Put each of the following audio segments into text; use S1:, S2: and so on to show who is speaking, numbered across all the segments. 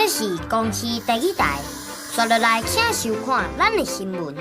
S1: 這是公視第一台，刷落來請收看咱的新聞。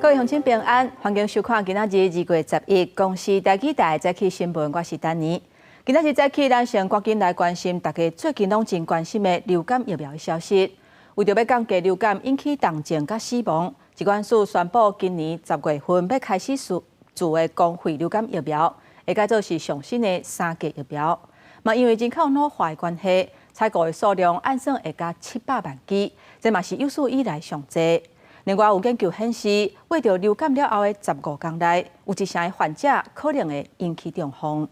S2: 各位鄉親平安，歡迎收看今仔日2月11公視台語台早起新聞，我是丹妮。今仔日早起，咱先趕緊來關心大家最近攏真關心的流感疫苗的消息。為著欲降低流感引起重症佮死亡，疾管署宣布今年10月份欲開始試做的公費流感疫苗，會改做是上新的三劑疫苗。嘛，因為人口老化的關係，採購的數量按算會加700萬劑，這嘛是有史以來上濟。另外有研究顯示，患著流感了後的15天內，有一成的患者可能會引起中風。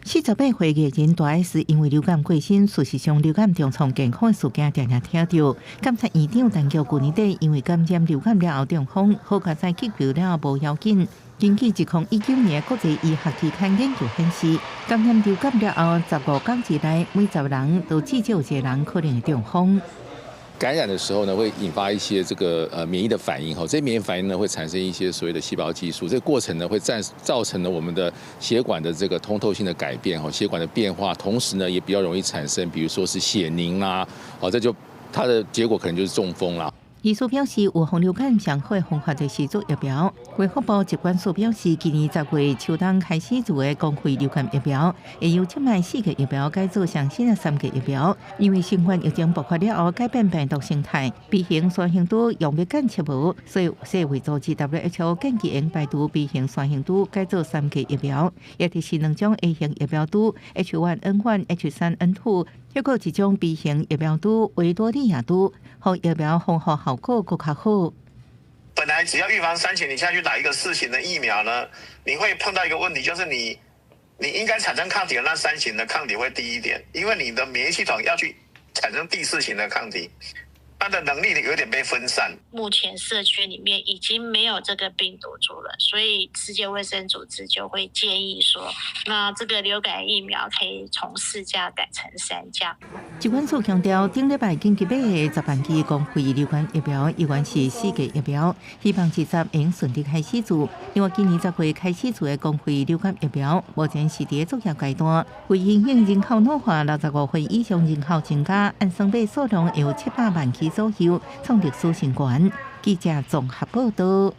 S3: 48歲藝人大 S 因為流感過身，事實上流感重創健康的事件常常聽著。監察院長陳菊舊年底因為感染流感了後中風，好佳哉去救了後無要緊。根據2019年國際醫學期刊研究顯示，感染流感了後15天之內，每10人都至少有一個人可能會中風。
S4: 感染的時候呢，會引發一些這個免疫的反應，哈，這些免疫反應呢會產生一些所謂的細胞激素，這個過程呢會造成了我們的血管的這個通透性的改變，哈，血管的變化，同時呢也比較容易產生，比如說是血凝啦，哦，這就它的結果可能就是中風啦。
S3: 醫師表示，預防流感上好的方法就是注疫苗。衛福部疾管署表示，今年10月秋冬開始做的公費流感疫苗，會由這擺四劑疫苗改做上新的三劑疫苗。因為新冠疫情爆發了後，改變病毒生態，B 型三型株用藥檢測無，所以世衛組織 WHO 建議應排除 B 型三型株，改做三劑疫苗，也就是兩種 A 型疫苗株 H1N1、H3N2，抑閣一種 B 型疫苗株維多利亞株，予疫苗防護效果閣較好。
S5: 本來只要預防三型，你下去打一個四型的疫苗呢，你會碰到一個問題，就是你應該產生抗體的那三型的抗體會低一點，因為你的免疫系統要去產生第四型的抗體，它的能力有點被分散。
S6: 目前社區裡面已經沒有這個病毒株了，所以世界衛生組織就會建議說，那這個流感疫苗可以從四價改成三價。
S3: 疾管署強調，頂禮拜緊急買的10萬劑公費流感疫苗，依然是四劑疫苗，希望20會順利開始做。另外，今年10月開始做的公費流感疫苗，目前是佇作業階段。為因應人口老化，65歲以上人口增加，按算買數量有700萬劑左右，創歷史新高。記者綜合報道。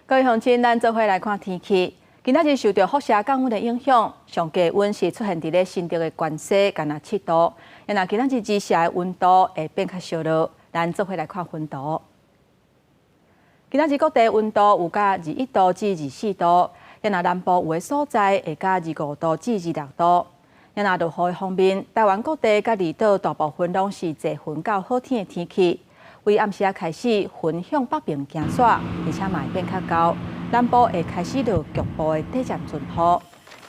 S2: 各位鄉親，咱做伙來看天氣。今仔日受著輻射降溫的影響，上低溫是出現佇咧新竹的關西，干焦7度。若今仔日日射的溫度會變較燒熱，咱做伙來看溫度。今仔日各地溫度有甲21度至24度，若南部有的所在會甲25度至26度。若落雨的方面，台灣各地佮離島大部分攏是濟雲到好天的天氣。為暗時仔開始，雲向北邊行徙，而且嘛會變較厚。南部會開始落局部的短暫陣雨。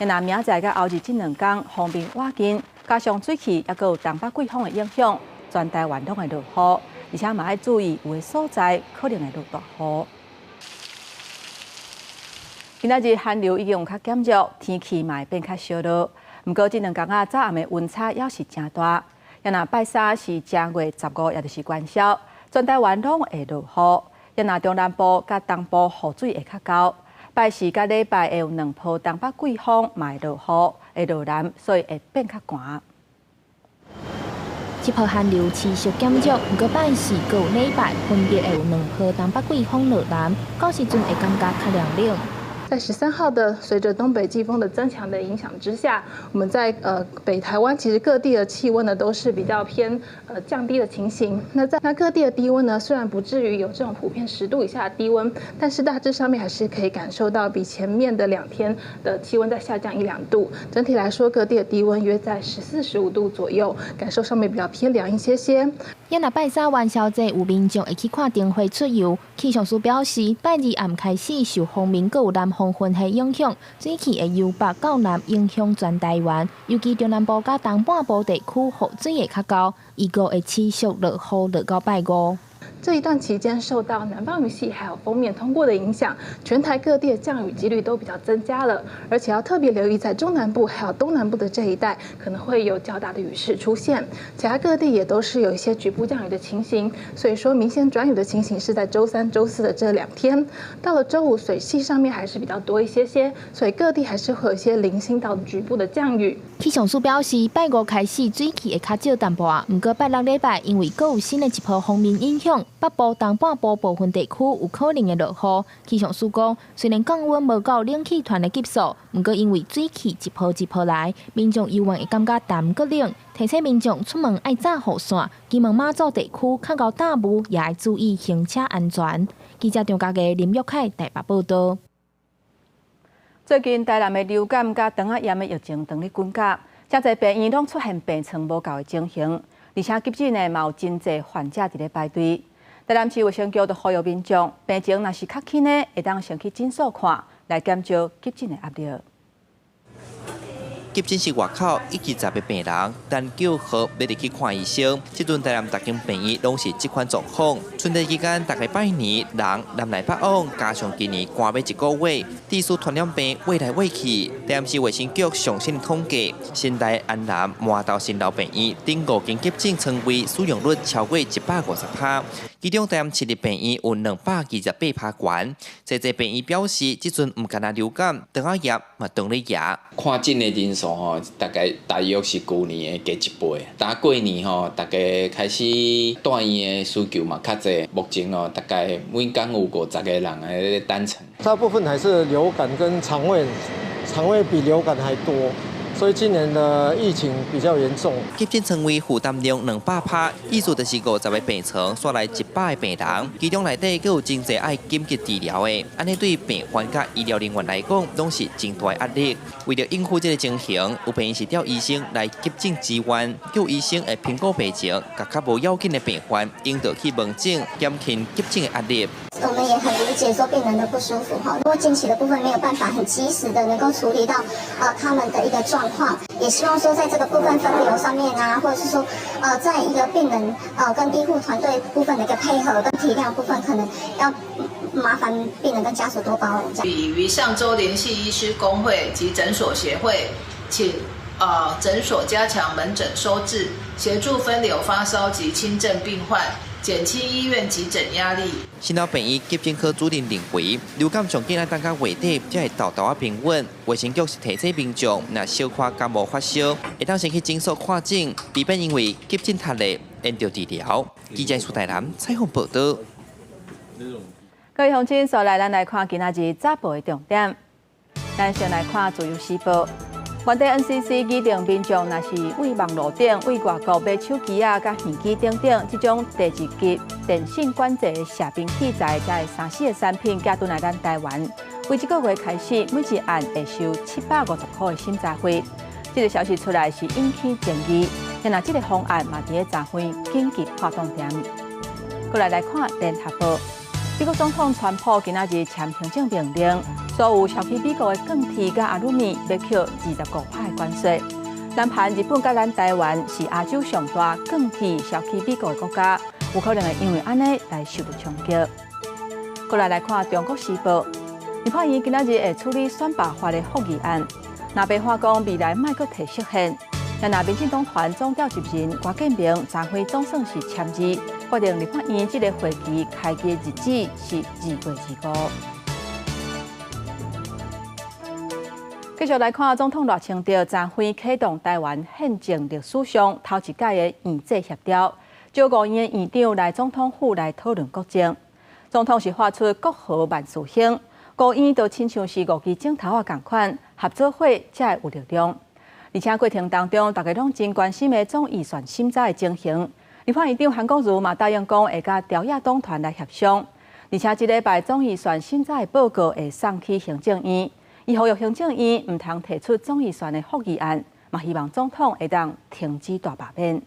S2: 若明仔載佮後日這兩天，鋒面倚近，加上水汽，抑閣有東北季風的影響，全台灣攏會落雨，而且嘛愛注意有的所在可能會落大雨。今仔日寒流已經有較減弱，天氣嘛會變較燒熱。毋過這兩工仔早暗的溫差猶是誠大。若拜三是正月15，也就是元宵，全台灣攏會落雨。若中南部佮東部雨水會較厚。拜四佮禮拜會有兩波東北季風，嘛會落雨，會落南，所以會變較寒。
S7: 這波寒流持續減弱，毋過拜四閣有禮拜分別會有兩波東北季風落南，到時陣會感覺較涼冷。
S8: 在13號的，隨着東北季風的增強的影響之下，我們在北台灣其實各地的氣溫呢都是比較偏降低的情形。那在那各地的低溫呢，雖然不至於有這種普遍10度以下的低溫，但是大致上面還是可以感受到比前面的2天的氣溫再下降一兩度。整體來說，各地的低溫約在14、15度左右，感受上面比較偏涼一些些。
S7: 也若拜三元宵節有民眾會去看燈會出遊，氣象署表示，拜二暗開始受鋒面閣有南風雲系影響，水汽會由北到南影響全台灣，尤其中南部佮東半部地區雨水會較厚，預估會持續落雨落到拜五。
S8: 這一段期間受到南方雲系還有鋒面通過的影響，全台各地的降雨幾率都比較增加了，而且要特別留意在中南部還有東南部的這一帶可能會有較大的雨勢出現。其他各地也都是有一些局部降雨的情形，所以說明顯轉雨的情形是在週三、週四的這兩天。到了週五，水汽上面還是比較多一些些，所以各地還是會有一些零星到局部的降雨。
S7: 氣象署表示，拜五開始水汽會較少淡薄，毋過拜六禮拜因為閣有新的一波鋒面影響，北部、東半部部分地區有可能會落雨。氣象署講，雖然降溫無到冷氣團的級數，毋過因為水汽一波一波來，民眾猶原會感覺澹閣冷。提醒民眾出門愛紮雨傘，金門馬祖地區較𠢕大霧，也愛注意行車安全。記者張家傑、林玉凱台北報道。
S2: 最近台南的流感佮腸仔炎的疫情當咧滾價，誠濟病院攏出現病床無夠的情形，而且急診的嘛有真濟患者佇咧排隊。台南市衛生局就呼籲民眾，病情若是較輕的，會當先去診所看，來減少急診的壓力。
S9: 急診室外口一二十个病人等叫號，欲入去看醫生。這陣台南逐間病院攏是這款狀況。春節期間，逐家拜年，人南來北往，加上今年寒欲一個月，致使傳染病越來越起。台南市衛生局上新統計，新大、安南、麻豆、新樓病院頂五間急診床位使用率超過150%。其中台南市立病院有228%懸。這濟病院表示，這陣毋干焦流感、腸仔炎嘛當咧夯。
S10: 看診的人數吼，大概大約是舊年的加一倍。打過年吼，大家開始住院的需求嘛較濟。目前哦，大概每工有50個人佇咧等床。
S11: 大部分還是流感跟腸胃，腸胃比流感還多。所以今年的疫情比較嚴重。
S9: 急診床位負擔量200%，意思就是50個病床，煞來100個病人，其中內底閣有真濟愛緊急治療的，按呢對病患佮醫療人員來講，攏是真大壓力。為著應付這个情形，有病院是調醫生來急診支援，叫醫生會評估病情，共較無要緊的病患引導去門診，減輕急診的壓力。
S12: 我們也很理解說病人的不舒服哈，如果近期的部分沒有辦法很及時的能夠處理到他們的一個狀況，也希望說在這個部分分流上面啊，或者是說在一個病人跟醫護團隊部分的一個配合跟體諒部分，可能要麻煩病人跟家屬多包容。
S13: 已於上週聯繫醫師公會及診所協會，請診所加強門診收治，協助分流發燒及輕症病患，減輕醫院急診壓力。
S9: 新老病院急診科主任認為，流感上緊愛等到月底才會沓沓仔平穩。衛生局是提醒民眾，若小可感冒發燒，會當先去診所看診，避免因為急診窒咧延著治療。記者蘇台南採訪報道。
S2: 各位鄉親，紲來咱來看今仔日早報的重點。咱先來看《自由時報》。原底 NCC 擬定民眾若是對網路頂對外國買手機仔佮耳機等等這種第二級電信管制的射頻器材，才會三 C 的產品寄轉來咱台灣。為這個月開始，每一案會收750塊的審查費。這个消息出來是引起爭議，現在這个方案嘛佇咧昨昏緊急破凍點。過來來看聯合報，美國總統川普今仔日簽行政命令，所有銷去美國的鋼鐵佮阿魯米欲扣25%的關稅。南韓、日本佮咱台灣是亞洲上大鋼鐵銷去美國的國家，有可能會因為按呢來受到衝擊。過來來看《中國時報》，立法院今仔日會處理選罷法的覆議案。藍白話講未來莫閣提釋憲，但若民進黨團總召集人郭建明昨昏總算是簽字，決定立法院這个會期開機日子是2月25。繼續來看總統賴清德昨昏啟動台灣憲政歷史上頭一屆的院際協調，招五院的院長來總統府來討論國政。總統是發出國和萬事興，五院就親像是五支指頭仔仝款，合做伙才會有力量。而且過程當中，大家攏真關心的總預算審查的情形。立法院長韓國瑜嘛答應講會佮朝野黨團來協商。而且這禮拜總預算審查的報告會送去行政院，伊呼籲行政院毋通提出總預算的覆議案，嘛希望總統會當停止大罷免。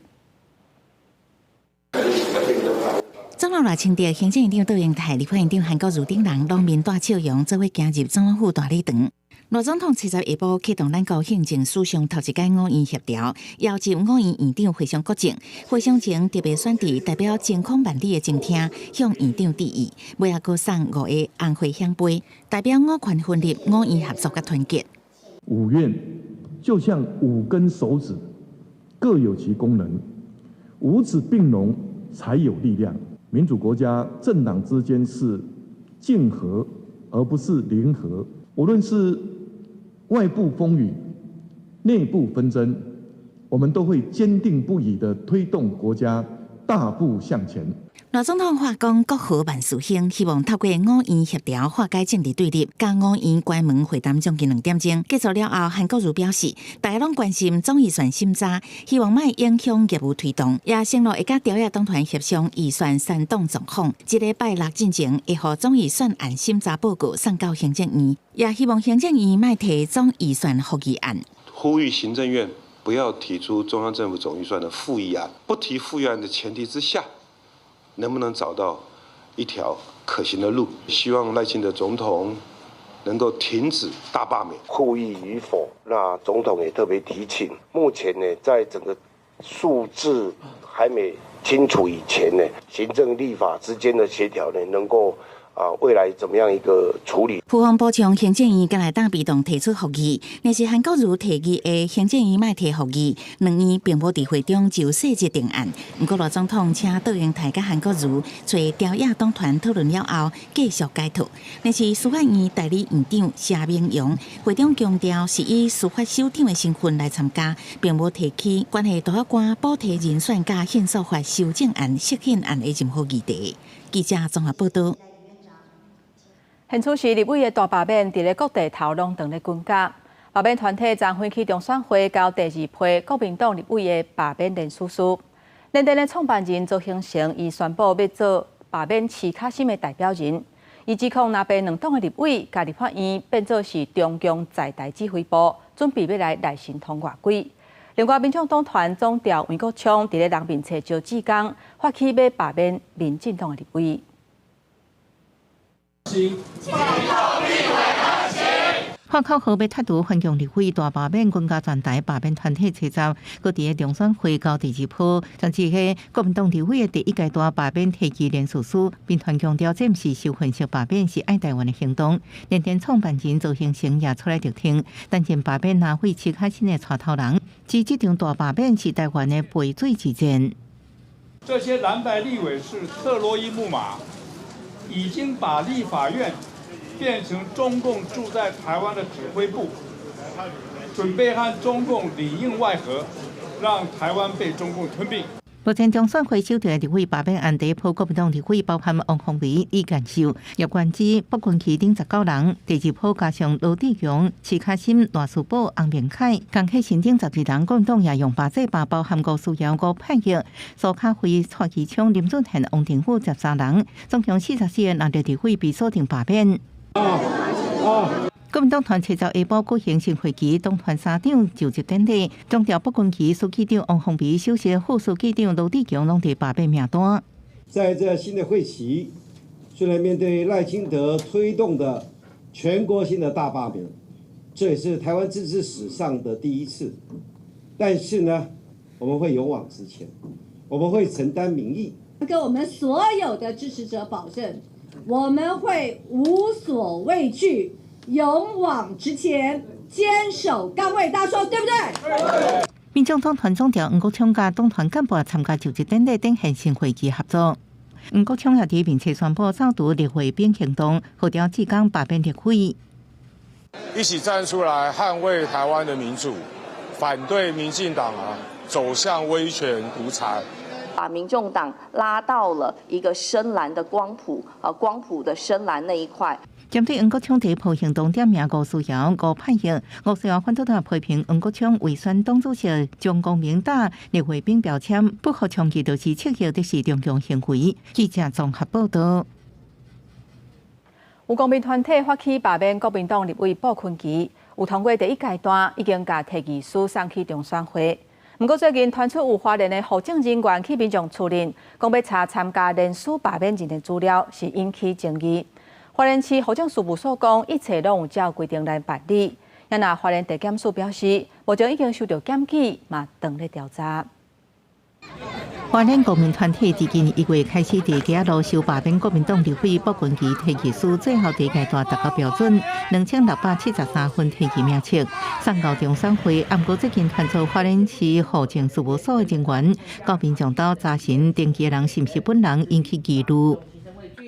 S3: 總統賴清德、行政院長杜英泰、立法院長韓國瑜等人攏面帶笑容，做伙行入總統府大禮堂。
S14: 賴總統七十下晡啟動咱國行政史上頭一擺五院協調，邀集五院院長會商國政。會商前特別選佇代表晴空萬里的前廳向院長致意，尾仔閣送五個紅花響杯，代表五權分立、五院合作佮團結。
S15: 五院就像五根手指，各有其功能，五指並攏才有力量。民主國家政黨之間是競合，而不是零和。無論是外部風雨、內部紛爭，我們都會堅定不移地推動國家大步向前。
S14: 賴總統話講國和萬事興，希望透過五院協調化解政治對立，佮五院關門會談將近2點鐘結束了後，韓國瑜表示，大家攏關心總預算審查，希望莫影響業務推動，也承諾會佮朝野黨團協商預算三黨狀況。這禮拜六進前會予總預算案審查報告送到行政院，也希望行政院莫提總預算附議案。
S16: 呼籲行政院不要提出中央政府總預算的附議案，不提附議案的前提之下，能不能找到一條可行的路？希望賴清德總統能夠停止大罷免。
S17: 附議與否，那總統也特別提醒，目前呢，在整個數字還沒清楚以前呢，行政立法之間的協調呢，能夠未來怎麼樣一個處理？
S14: 蒲方補充，行政院敢會當被動提出復議，若是韓國瑜提議的行政院莫提復議，兩院並無佇會中就細節定案。毋過賴總統請卓榮泰佮韓國瑜揣朝野黨團討論了後，繼續解套。若是司法院代理院長謝銘洋會中強調，是以司法首長的身份來參加，並無提起關係大法官補提人選佮憲訴法修正案、釋憲案的任何議題。記者綜合報道。
S2: 現此時立委的大罷免，佇咧各地頭攏當咧滾軋。罷免團體昨分去中選會交第二批國民黨立委的罷免聯署書。聯電的創辦人鄒幸成，伊宣布欲做罷免徐巧芯的代表人。伊指控藍白兩黨的立委，共立法院變做是中共在台指揮部，準備欲來內神通外鬼。另外，民眾黨團總召黃國昌佇咧人面冊招志工，發起欲罷免民進黨的立委。
S3: 發口號欲剔除反共立委大罷免，軍家全台罷免團體齊集，閣佇咧中選會交第二批，甚至係國民黨立委的第一階段罷免提議聯署書，民團強調這毋是仇恨式罷免，是愛台灣的行動。聯電創辦人鄒幸成也出來澄清，擔任罷免藍委徐巧芯的帶頭人，指這場大罷免是台灣的背水之戰。
S18: 這些藍白立委是特洛伊木馬。已經把立法院變成中共駐在台灣的指揮部，準備和中共裡應外合，讓台灣被中共吞併。
S3: 目前中選會手頭的立委罷免案，第一波國民黨立委包含王鴻薇、李幹秀、葉冠之、傅崑萁等19人；第二波加上羅智強、徐巧芯、賴士葆、洪明凱、江啟臣等12人。國民黨也用罷制罷，包含吳思瑤、吳泮義、蘇卡輝、蔡其昌、林俊憲、王定宇13人，總共44個藍綠立委被鎖定罷免。國民黨團七十下晡舉行新會期，黨團三長就職典禮，總召傅崑萁、書記長王鴻薇、首席副書記長羅智強攏佇罷免名單。
S19: 在這新的會期，雖然面對賴清德推動的全國性的大罷免，這也是台灣政治史上的第一次，但是呢，我們會勇往直前，我們會承擔民意，
S20: 跟我們所有的支持者保證，我們會無所畏懼。勇往直前，堅守崗位，大家說對不對？
S3: 民眾黨團總召黃國昌佮黨團幹部參加就職典禮，展現新會期合作。黃國昌也佇面冊宣布走讀立會變行動，號召志工罷免立委，
S21: 一起站出來捍衛台灣的民主，反對民進黨啊走向威權獨裁，
S22: 把民眾黨拉到了一個深藍的光譜啊，光譜的深藍那一塊。
S3: 針對黃國昌第一波行動點名吳思瑤、吳泮義，吳思瑤反倒批評黃國昌違反黨主席張國明打立會兵標籤，不服長期就是斥責這是中共行為。記者綜合報道。
S2: 有公民團體發起罷免國民黨立委傅崑萁，有通過第一階段，已經共提議書送去中選會。毋過最近傳出有花蓮的戶政人員去民眾厝裡，講欲查參加連署罷免人的資料，是引起爭議。花蓮市戶政事務所講，一切攏有照規定來辦理。若花蓮地檢署表示，目前已經收到檢舉，嘛正咧調查。
S3: 花蓮公民團體自今年1月開始，佇街仔路收罷免國民黨立委傅崑萁提議書，最後第一階段達到標準，2673份提議名冊送到中選會。毋過最近傳出花蓮市戶政事務所的人員到民眾兜查詢登記的人是毋是本人，引起疑慮。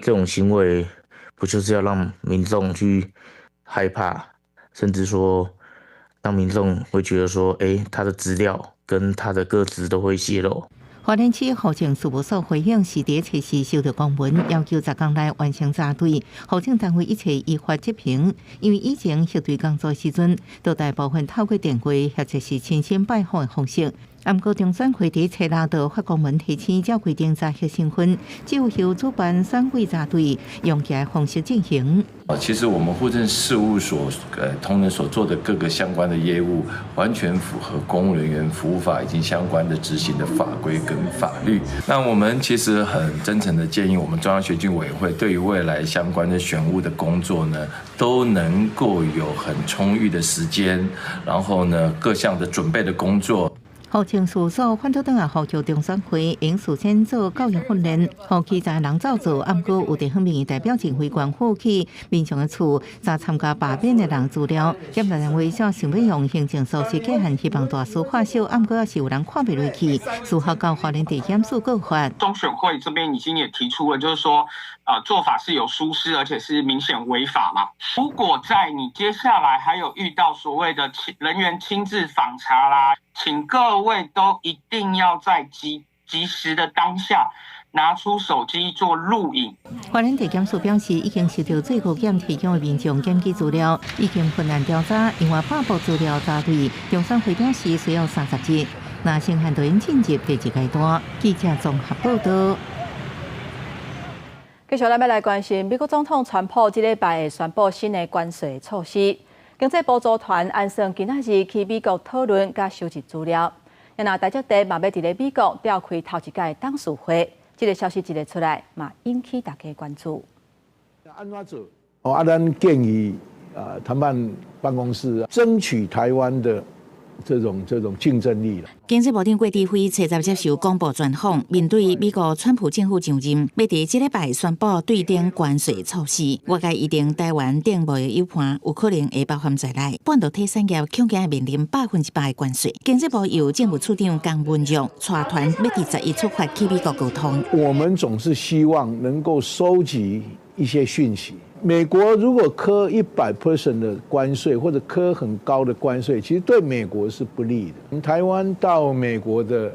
S1: 這種行為不就是要讓民眾去害怕，甚至說讓民眾會覺得說，他的資料跟他的個資都會洩露。
S3: 花蓮市戶政事務所回應是佇測試收到公文，要求10天內完成查對，戶政單位一切依法執行。因為以前核對工作時陣，都大部分透過電話或者是親身拜訪的方式。毋過中選會佇初六就發公文提醒，照規定查核身份，只有由主辦選舉查對用這个方式進行。
S4: 其實我們戶政事務所同仁所做的各個相關的業務，完全符合公務人員服務法以及相關的執行的法規跟法律。那我們其實很真誠的建議，我們中央選舉委員會對於未來相關的選務的工作呢，都能夠有很充裕的時間，然後呢各項的準備的工作。
S3: 戶政事務所反倒轉來呼籲中選會應事先做教育訓練，予基層人走做。毋過有地方民意代表認為縣府去民眾的厝查參加罷免的人資料，檢察單位想欲用行政訴訟期限，希望大事化小，毋過也是有人看袂落去，事後到花蓮地檢署告發。
S23: 中選會這邊已經也提出了，就是說，做法是有疏失，而且是明顯違法嘛。如果在你接下來還有遇到所謂的人員親自訪查啦，請各位都一定要在及時的當下拿出手機做錄影。
S3: 花蓮地檢署表示，已經收到最高檢提供的民眾檢舉資料，已經分案調查，另外百部資料查對。中選會表示需要30日，若成案就應進入第二階段。記者綜合報道。
S2: 繼續咱欲來關心，美國總統川普這禮拜會宣布新的關稅措施。經濟部組團按算今仔日去美國討論佮收集資料。若台積電嘛欲佇咧美國召開頭一屆董事會，這个消息一个出來，嘛引起大家關注。
S24: 按怎做？哦，啊，咱建議啊，談判辦公室爭取台灣的這種競爭力。
S14: 經濟部長郭台輝初十接受廣播專訪，面對美國川普政府上任，欲佇這禮拜宣布對頂關稅措施，外界預定台灣頂貿易友伴有可能會包含在內，半導體產業恐驚面臨100%的關稅。經濟部由政務處長江文若帶團欲佇11出發去美國溝通。
S24: 我們總是希望能夠收集一些訊息。美國如果課100% 的關稅，或者課很高的關稅，其實對美國是不利的。台灣到美國的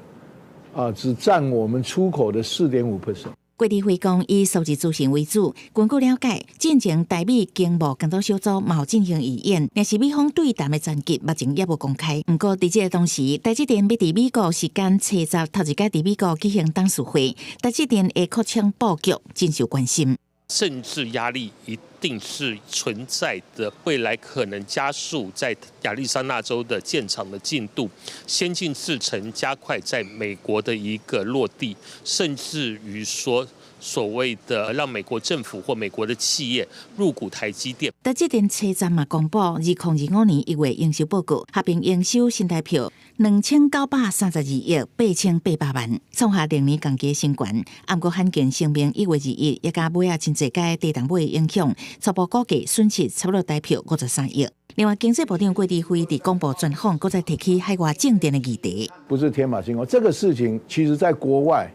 S24: 啊，只佔我們出口的4.5%。
S14: 郭台輝講，以收集資訊為主。根據了解，進前台美經貿工作小組嘛有進行預演，但是美方對談的章節目前猶無公開。毋過佇這个同時，台積電欲佇美國時間初十頭一擺佇美國舉行董事會，台積電的擴充布局真受關心。
S25: 政治壓力一定是存在的，未來可能加速在亞利桑那州的建廠的進度，先進製程加快在美國的一個落地，甚至於說所謂的讓美國政府或美國的企業入股台積電。
S14: 台積電初十嘛公布2025年1月營收報告，合併營收新台票2932億8800萬，創下歷年同期新高。毋過罕見聲明1月21也佮尾仔真濟家地動尾的影響，初步估計損失差不多台票53億。另外，經濟部長郭台輝佇廣播專訪，閣再提起海外種電的議題。
S24: 不是天馬行空，這個事情其實在國外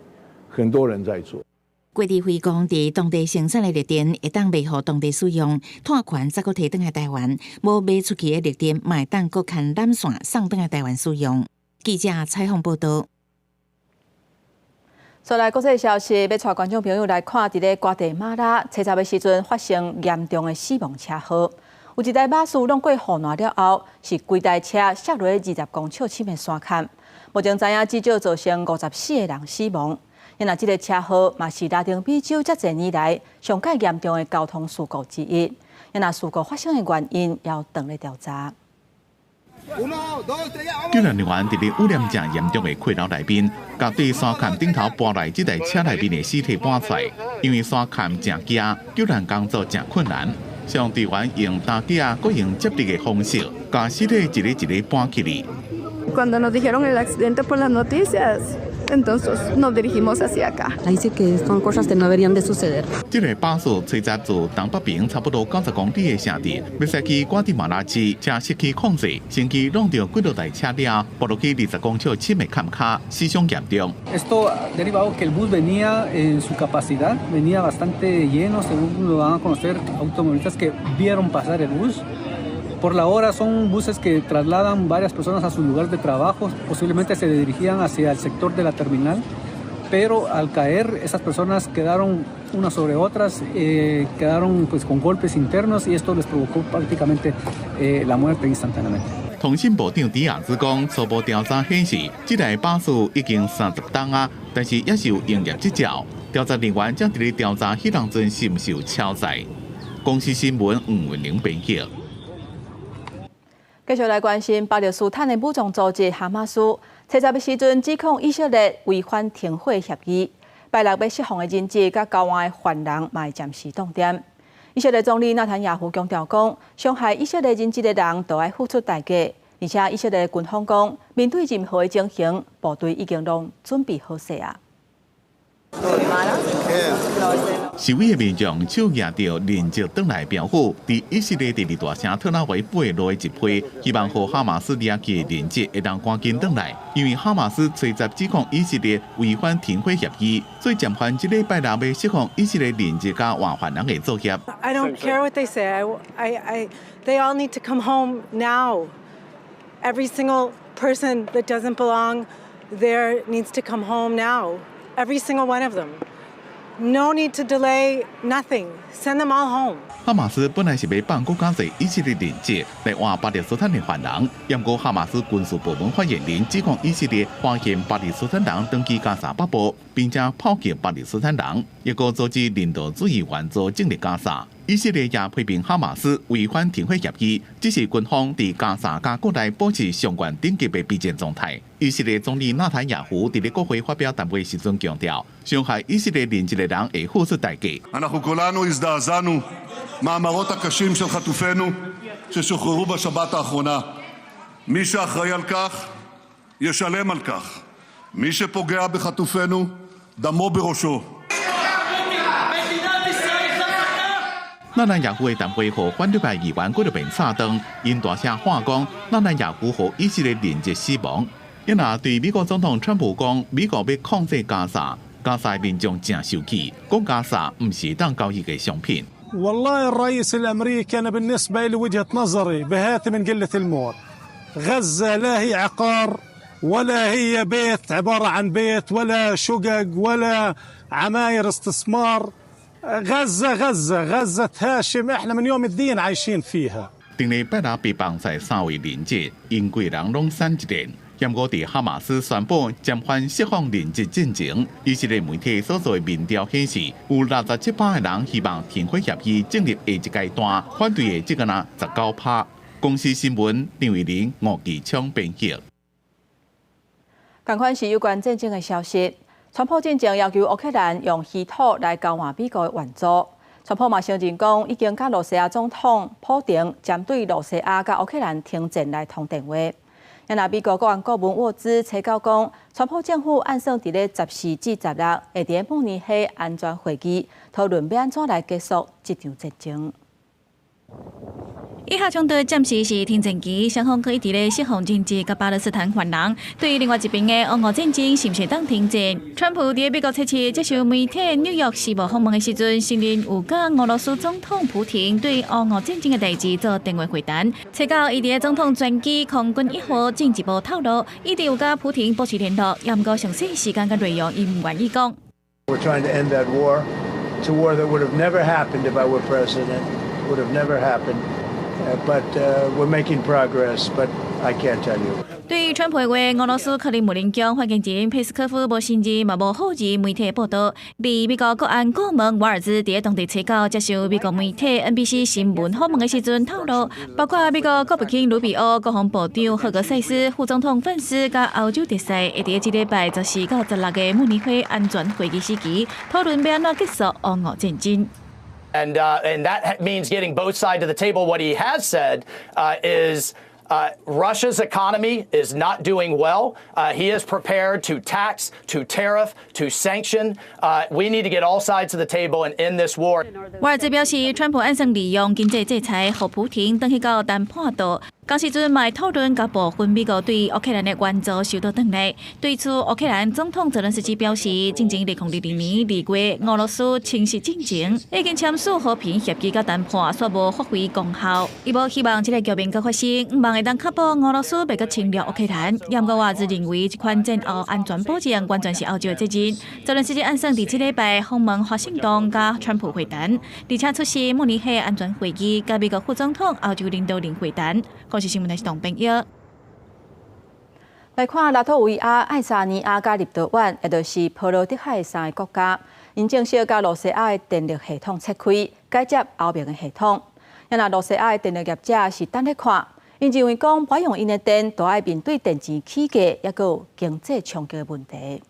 S24: 很多人在做。
S14: 郭台輝講，佇當地生產的綠電會當賣予當地使用，拓權再閣提轉來台灣，無賣出去的綠電，嘛會當閣牽纜線送轉來台灣使用。記者採訪報導。
S2: 再來國際消息，欲帶觀眾朋友來看，佇咧瓜地馬拉，初十的時陣發生嚴重的死亡車禍，有一台巴士挵過護欄了後，是規台車摔落20公尺深的山崁。目前知影至少造成54個人死亡。若這个車禍嘛是拉丁美洲遮濟年來上蓋嚴重的交通事故之一。若事故發生的原因，猶當咧調查。
S5: 救援人員佇咧污染誠嚴重的溪流內面，共對山崁頂頭跋來這台車內面的屍體搬出來。因為山崁誠崎，救援工作誠困難。消防隊員用擔架，閣用接力的方式，共屍體一个一个搬起來。
S6: Cuando nos dijeron el accidente por las noticias, entonces nos dirigimos hacia acá.
S7: Dice que son cosas que no deberían de suceder.
S5: 這个巴士吹十自東北邊差不多90公里的城鎮，欲駛去瓜地馬拉市，車失去控制，先去挵著幾落台車了，跋落去20公尺深的崁跤，死傷嚴重。
S8: Esto derivado que el bus venía en su capacidad, venía bastante lleno, según lo van a conocer automovilistas que vieron pasar el bus. Por la hora son buses que trasladan varias personas a su lugar de trabajo, posiblemente se dirigían hacia el sector de la terminal, pero al caer esas personas quedaron unas sobre otras, quedaron, pues, con golpes internos y esto les provocó prácticamente la muerte instantáneamente.
S5: 通信部長迪亞茲講，初步調查顯示，這台巴士已經30冬啊，但是猶是有營業執照。調查人員正佇咧調查彼當陣是毋是有超載。公視新聞吳文玲編輯。
S2: 繼續來關心巴勒斯坦的武裝組織哈馬斯，七十的時陣指控以色列違反停火協議，拜六欲釋放的人質佮交換的犯人嘛會暫時凍點。以色列總理納坦雅胡強調講，傷害以色列人質的人都愛付出代價。而且以色列軍方講，面對任何的情形，部隊已經攏準備好勢啊。
S5: 示威的民眾手舉著人質轉來標語，佇以色列第二大城特拉維夫的路集會，希望予哈馬斯掠去的人質會當趕緊轉來，因為哈馬斯吹十指控以色列違反停火協議，所以暫緩這禮拜六欲釋放以色列人質佮換犯人的作業。
S10: I don't care what they say. They all need to come home now. Every single person that doesn't belong there needs to come home now. Every single one of them. No need to delay nothing. Send them all home.
S5: 哈馬斯本來是欲放閣較濟以色列人質來換巴勒斯坦的犯人，毋過哈馬斯軍事部門發言人指控以色列發現巴勒斯坦人轉去加沙北部，並且炮擊巴勒斯坦人，抑閣阻止人道主義援助進入加沙。以色列也批評哈馬斯違反停火協議，指示軍方佇加沙佮國內保持上懸等級的備戰狀態。以色列總理納坦雅胡佇咧國會發表談話時陣強調，傷害以色列人質的人會付出代價。
S26: אנחנו כולנו הזדעזענו מהמראות הקשים של חטופינו ששוחררו בשבת האחרונה. מי שאחראי על כך, ישלם על כך. מי שפוגע בחטופינו, דמו בראשו.
S5: 納坦雅胡的談話予反對派議員閣著變吵斷，𪜶大聲喊講，納坦雅胡予以色列人質死亡。伊若對美國總統川普講，美國欲控制加沙，加沙民眾誠受氣，講加沙毋是當交易的商品。
S27: والله الرئيس الامريكي انا بالنسبه لي وجهه نظري بهات من قله الموت. غزه لا هي عقار ولا هي بيت عباره عن بيت ولا شقق ولا عماير استثمار. غزه غزه غزه هاشم احنا من يوم الدين عايشين فيها.
S5: 頂禮拜六被放出三位人質，𪜶規人攏瘦一點。毋過佇哈馬斯宣布暫緩釋放人質進前，以色列媒體所做的民調顯示，有67%的人希望停火協議進入下一階段，反對的只干焦19%。公視新聞張偉林、吳繼昌編譯。
S2: 仝款是有關戰爭的消息，川普進前要求烏克蘭用稀土來交換美國的援助。川普嘛承認講，已經佮露西亞總統普丁針對露西亞佮烏克蘭停戰來通電話。若美國國安顧問沃茲吹九講，川普政府按算佇咧14至16會佇慕尼黑安全會議討論欲按怎來結束這場戰爭。
S28: 以哈衝突暫時是停戰期，雙方閣一直咧釋放人質佮巴勒斯坦犯人。對另外一邊的烏俄戰爭是毋是當停戰？川普佇美國初七接受媒體《紐約時報》訪問的時陣，承認有佮俄羅斯總統普廷對烏俄戰爭的代誌做電話會談。吹九伊佇總統專機空軍一號進一步透露，一直有佮普廷保持聯絡，也毋過詳細時間佮內容，伊毋願意講。
S29: We're trying to end that war. It's a war that would have never happened if I were president. Would have never happened. But we're making progress, but I can't tell you.
S28: 對於川普話，俄羅斯克里姆林宮發言人佩斯科夫無承認，嘛無否認媒體報道。而美國國安顧問瓦爾茲佇當地初九接受美國媒體 NBC 新聞訪問的時陣透露，包括美國國務卿魯比歐、國防部長赫格塞斯、副總統范斯佮歐洲特使，會佇這禮拜14到16个慕尼黑安全會議時期，討論欲按怎結束烏俄戰爭。
S9: And that means getting both sides to the table. What he has said is Russia's economy is not doing well. He is prepared to tax, to tariff, to sanction. We need to get all sides to the table and end this war.
S28: 瓦爾茲表示，川普按算利用經濟制裁，予普廷轉去到談判桌。仝時陣嘛會討論共部分美國對烏克蘭的援助收倒轉來。對此，烏克蘭總統澤倫斯基表示，進前2022年2月，俄羅斯侵襲進前，已經簽署和平協議佮談判，卻無發揮功效。伊無希望這个局面閣發生，毋望會當確保俄羅斯袂閣侵略烏克蘭。毋過瓦爾茲認為，這款戰後安全保證完全是歐洲的責任。澤倫斯基按算佇這禮拜訪問華盛頓，佮川普會談，而且出席慕尼黑安全會議，佮美國副總統、歐洲領導人會談。公視新聞的是董編譯。
S2: 來看拉脫維亞、愛沙尼亞佮立陶宛，也就是波羅的海的三个國家，𪜶正式共露西亞的電力系統切開，改接歐盟的系統。若露西亞的電力業者是等咧看，𪜶認為講欲用𪜶的電，都愛面對電錢起價，抑閣有經濟衝擊的問題。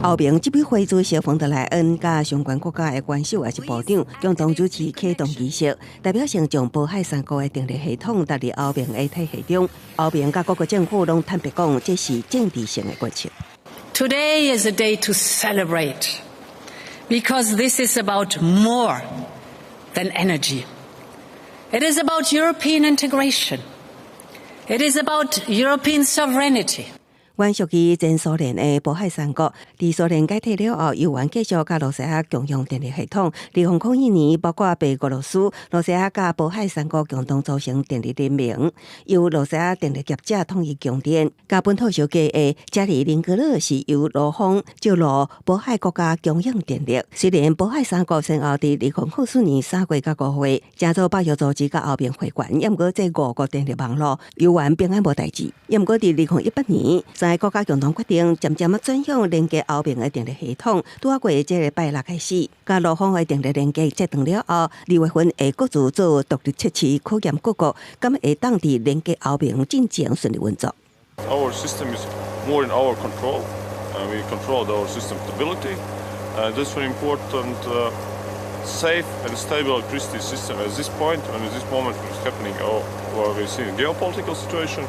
S11: 歐盟執委會主席馮德萊恩佮相關國家的元首抑是部長共同主持啟動儀式，代表性將波海三國的電力系統納入歐盟的體系中。歐盟佮各國政府攏坦白講，這是政治性的決策。
S12: Today is a day to celebrate because this is about more than energy. It is about European integration. It is about European sovereignty.
S11: 原屬於前蘇聯的波海三國，佇蘇聯解體了後，猶原繼續佮露西亞共用電力系統。2001年，包括白俄羅斯、露西亞佮波海三國共同組成電力聯盟，由露西亞電力業者統一供電。佮本土相隔的加里寧格勒是由俄方借路波海國家供應電力。雖然波海三國先後佇2004年3月佮5月，成做北約組織佮歐盟會員，毋過這五國電力網路猶原平安無代誌。毋過佇2018年，三个國家共同決定，漸漸仔轉向連結歐盟的電力系統。拄仔過這個拜六開始，佮俄方的電力連結切斷了後，2月份會各自做獨立測試考驗各國，敢會當佇連結歐盟進前順利運作。
S13: Our system is more in our control. We control our system stability. This very important, safe and stable electricity system at this point and at this moment what is happening, or we see in geopolitical situation.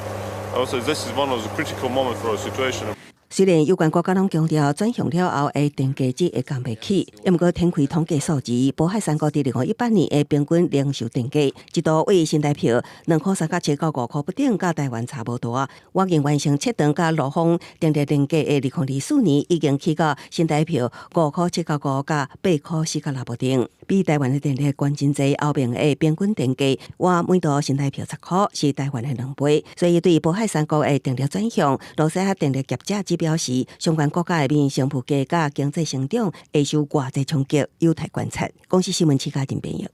S13: I would say this is one of the critical moments for our situation.
S11: 雖然有關國家攏強調轉向了後的電價只會降袂起，毋過天開統計數字，波海三國佇2018年的平均零售電價，一度為新台票2塊37到5塊不等，佮台灣差無大。已經完成切斷佮俄方電力連結的2024年，已經起到新台票5塊7角5佮8塊4角6不等，比台灣的電力懸真濟。歐盟的平均電價，倚每度新台票10塊，是台灣的2倍。所以對波海三國的電力轉向，露西亞電力業者只表示，相關國家的民生物價佮經濟成長會受偌濟衝擊，有待觀察。公視新聞徐家仁編譯。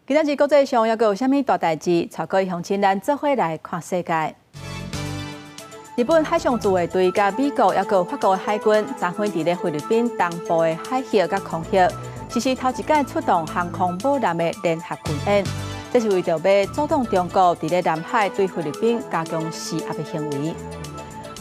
S2: 今仔日國際上猶閣有啥物大代誌？帶各位鄉親咱做伙來看世界。日本海上自衛隊佮美國猶閣法國的海軍，昨昏佇咧菲律賓東部的海域佮空域，實施頭一擺出動航空母艦的聯合軍演。這是為著欲阻擋中國佇咧南海對菲律賓加強施壓的行為。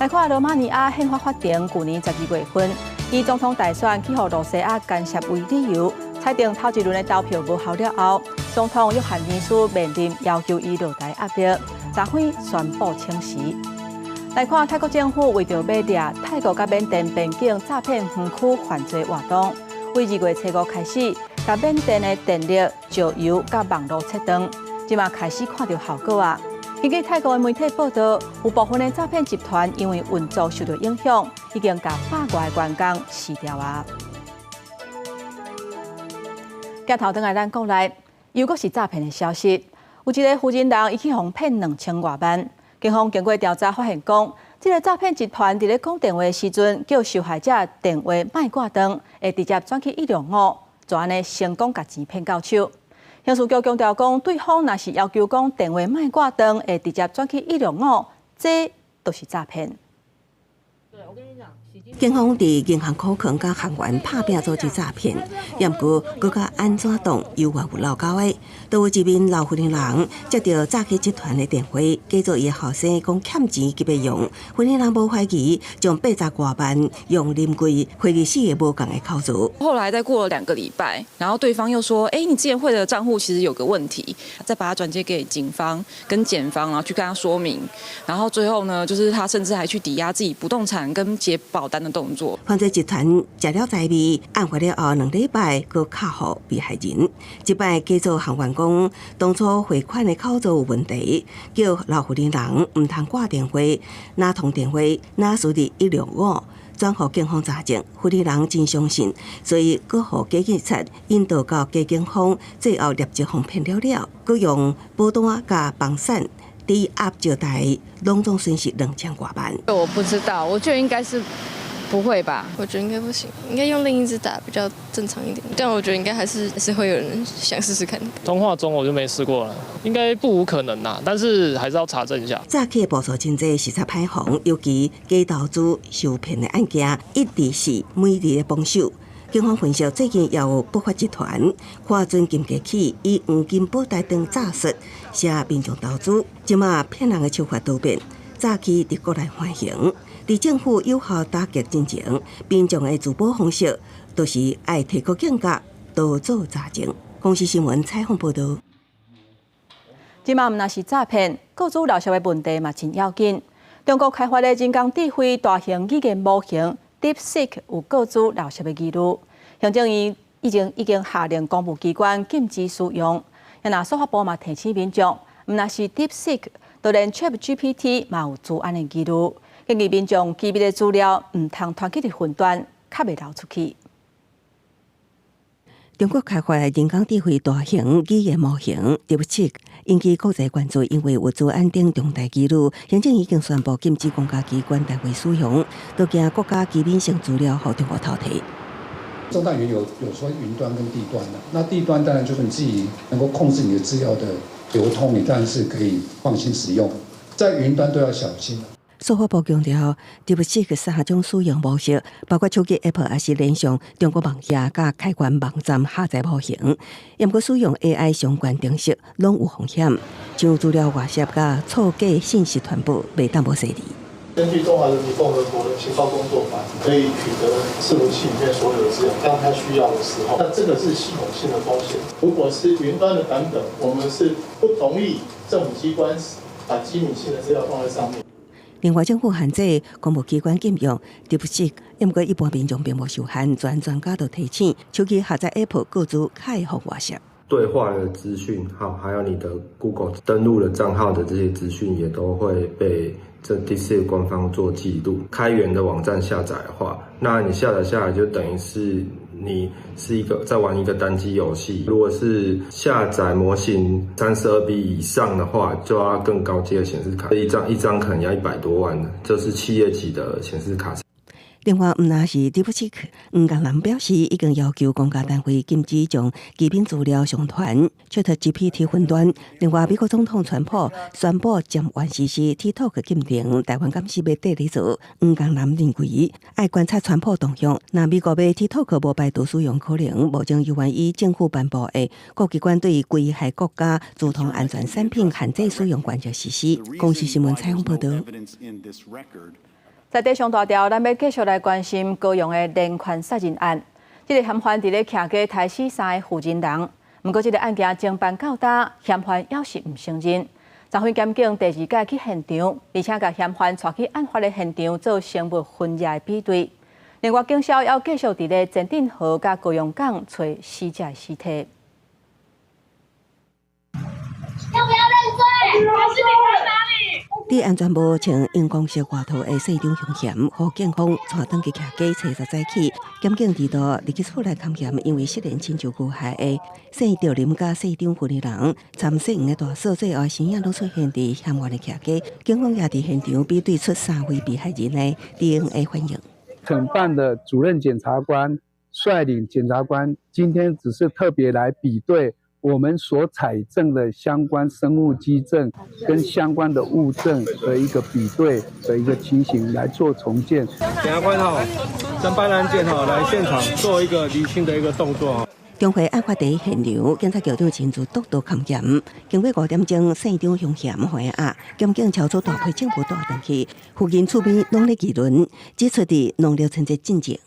S2: 來看羅馬尼亞憲法法庭，舊年12月份以總統大選去予露西亞干涉為理由，裁定頭一輪的投票無效了後，總統約翰尼斯面臨要求伊落台壓力，昨昏宣布請辭。來看泰國政府為著欲掠泰國佮緬甸邊境詐騙園區犯罪活動，為2月初5開始，共緬甸的電力、石油佮網路切斷，這馬開始看著效果啊！根據泰國的媒體報道，有部分的詐騙集團因為運作受到影響，已經共百外个員工辭掉啊！鏡頭轉來咱國內，又閣是詐騙的消息。有一个婦人人，伊去予騙2000外萬。警方經過調查發現，講這个詐騙集團佇咧講電話的時陣，叫受害者電話莫掛斷，會直接轉去165，就按呢成功共錢騙到手。刑事局強調講，對方若是要求講電話莫掛斷，會直接轉去165，這都是詐騙。
S11: 警方佇銀行庫囥佮行員拍拚組織詐騙，毋過閣較按怎當猶原有漏勾的，都有一名老婦人接著詐騙集團的電話，假做伊的後生講欠錢急欲用，婦人無懷疑，將80外萬用臨櫃匯入四个無仝的口座。
S1: 後來再過了2個禮拜，然後對方又說：“欸，你之前匯的賬戶其實有個問題。”再把它轉接給警方跟檢方，然後去跟他說明。然後最後呢，就是他甚至還去抵押自己不動產跟結保單的動作。
S11: 犯罪集團食了財味，案發了後2禮拜，閣敲予被害人。這擺假做行員講，當初匯款的口座有問題，叫老婦人毋通掛電話，若通電話，若輸入165轉予警方查證，婦人真相信，所以閣予假警察引導到假警方，最後立即予騙了了，閣用保單佮房產抵押借貸，攏總損失2000外萬。
S15: 我不知道，我覺得應該是不會吧？
S6: 我覺得應該不行，應該用另一支打比較正常一點。但我覺得應該還是會有人想試試看。
S16: 通話中我就沒試過了，應該不無可能啦，但是還是要查證一下。
S11: 詐騙步數真濟，實在歹防，尤其假投資受騙的案件，一直是每日的榜首。警方分析，最近也有不法集團看準金價起，以黃金保代當詐術，攝民眾投資。這馬騙人的手法多變，早期佇國內橫行。佇政府有效打擊進前，民眾的自保方式都是愛提高警覺，多做查證。公視新聞採訪報導。
S2: 這馬毋但是詐騙，個資漏洩的問題嘛真要緊。中國開發的人工智慧大型語言模型 DeepSeek 有個資漏洩的疑慮，行政院已經下令公務機關禁止使用。若司法部嘛提醒民眾，毋但是 DeepSeek，就連 ChatGPT 嘛有資安的疑慮。建議民眾機密的資料毋通傳去佇雲端，較袂流出去。
S11: 中國開發的人工智慧大型語言模型 DeepSeek 引起國際關注，因為有資安等重大疑慮，行政已經宣布禁止公家機關單位使用，都驚國家機密性資料予中國偷提。
S17: 中大雲有說雲端跟地端的，那地端當然就是你自己能夠控制你的資料的流通，你當然是可以放心使用，在雲端都要小心。
S11: 司法部強調，DeepSeek 三種使用模式，包括手機 App 抑是連上中國網頁佮開源網站下載模型。毋過使用 AI 相關程式攏有風險，像資料外洩佮錯假信息傳播，袂當無細膩。
S18: 根據《中華人民共和國的情報工作法》，可以取得伺服器裡面所有的資料，當他需要的時候，那這個是系統性的風險。如果是雲端的版本，我們是不同意政府機關把機密性的資料放在上面。
S11: 另外，政府限制公務機關禁用 DeepSeek，毋過一般民眾並無受限。專家都提醒，手機下載 App 個資較會予外洩。
S19: 對話的資訊，好，還有你的 Google 登錄的賬號的這些資訊，也都會被這 DeepSeek 官方做記錄。開源的網站下載的話，那你下載下來就等於是你是一個在玩一個單機遊戲。如果是下載模型32B 以上的話，就要更高階的顯示卡，一張一張可能要100多萬，這是企業級的顯示卡。
S11: 另外，毋但是 DeepSeek，黃江南表示，已經要求公家單位禁止將機密資料上傳 ChatGPT 雲端。另外，美國總統川普宣布暫緩實施 TikTok 禁令，台灣敢是欲綴咧做？黃江南認為，愛觀察川普動向。若美國欲 TikTok 無排除使用可能，目前猶原以政府頒布的各機關對危害國家資通安全產品限制使用原則實施。公視新聞採訪報導。
S2: 在底上大條，咱欲繼續來關心高雄的連環殺人案。這个嫌犯佇咧徛街刣死三个婦人人，毋過這个案件偵辦到今，嫌犯猶是毋承認。昨昏檢警第二擺去現場，而且共嫌犯帶去案發的現場做生物分野的比對。另外，警消猶繼續佇咧前鎮河佮高雄港揣死者的屍體。
S20: 要不要認罪？還是你在哪裡？
S11: 佇安全帽穿熒光色外套的姓張雄嫌，予警方帶轉去徛家初十早起，檢警佇度入去厝內勘驗，因為失聯親像遇害的姓趙林佮姓張婦人，參姓的大嫂最後身影攏出現佇嫌犯的徛家，警方也佇現場比對出三位被害人的 DNA 反應。
S21: 承辦的主任檢察官率領檢察官，今天只是特別來比對。
S3: 我們所採證的相關生物跡證跟相關的物證的一個比對的一個情形來做重建。
S4: 檢察官吼，偵辦案件吼，來現場做一個釐清的一個動作。
S11: 中會案發佇現場，警察局長親自督導勘驗。經過5點鐘，姓張兇嫌還押，檢警超出大批證物帶轉去，附近厝邊攏咧議論，指出佇農曆春節進前，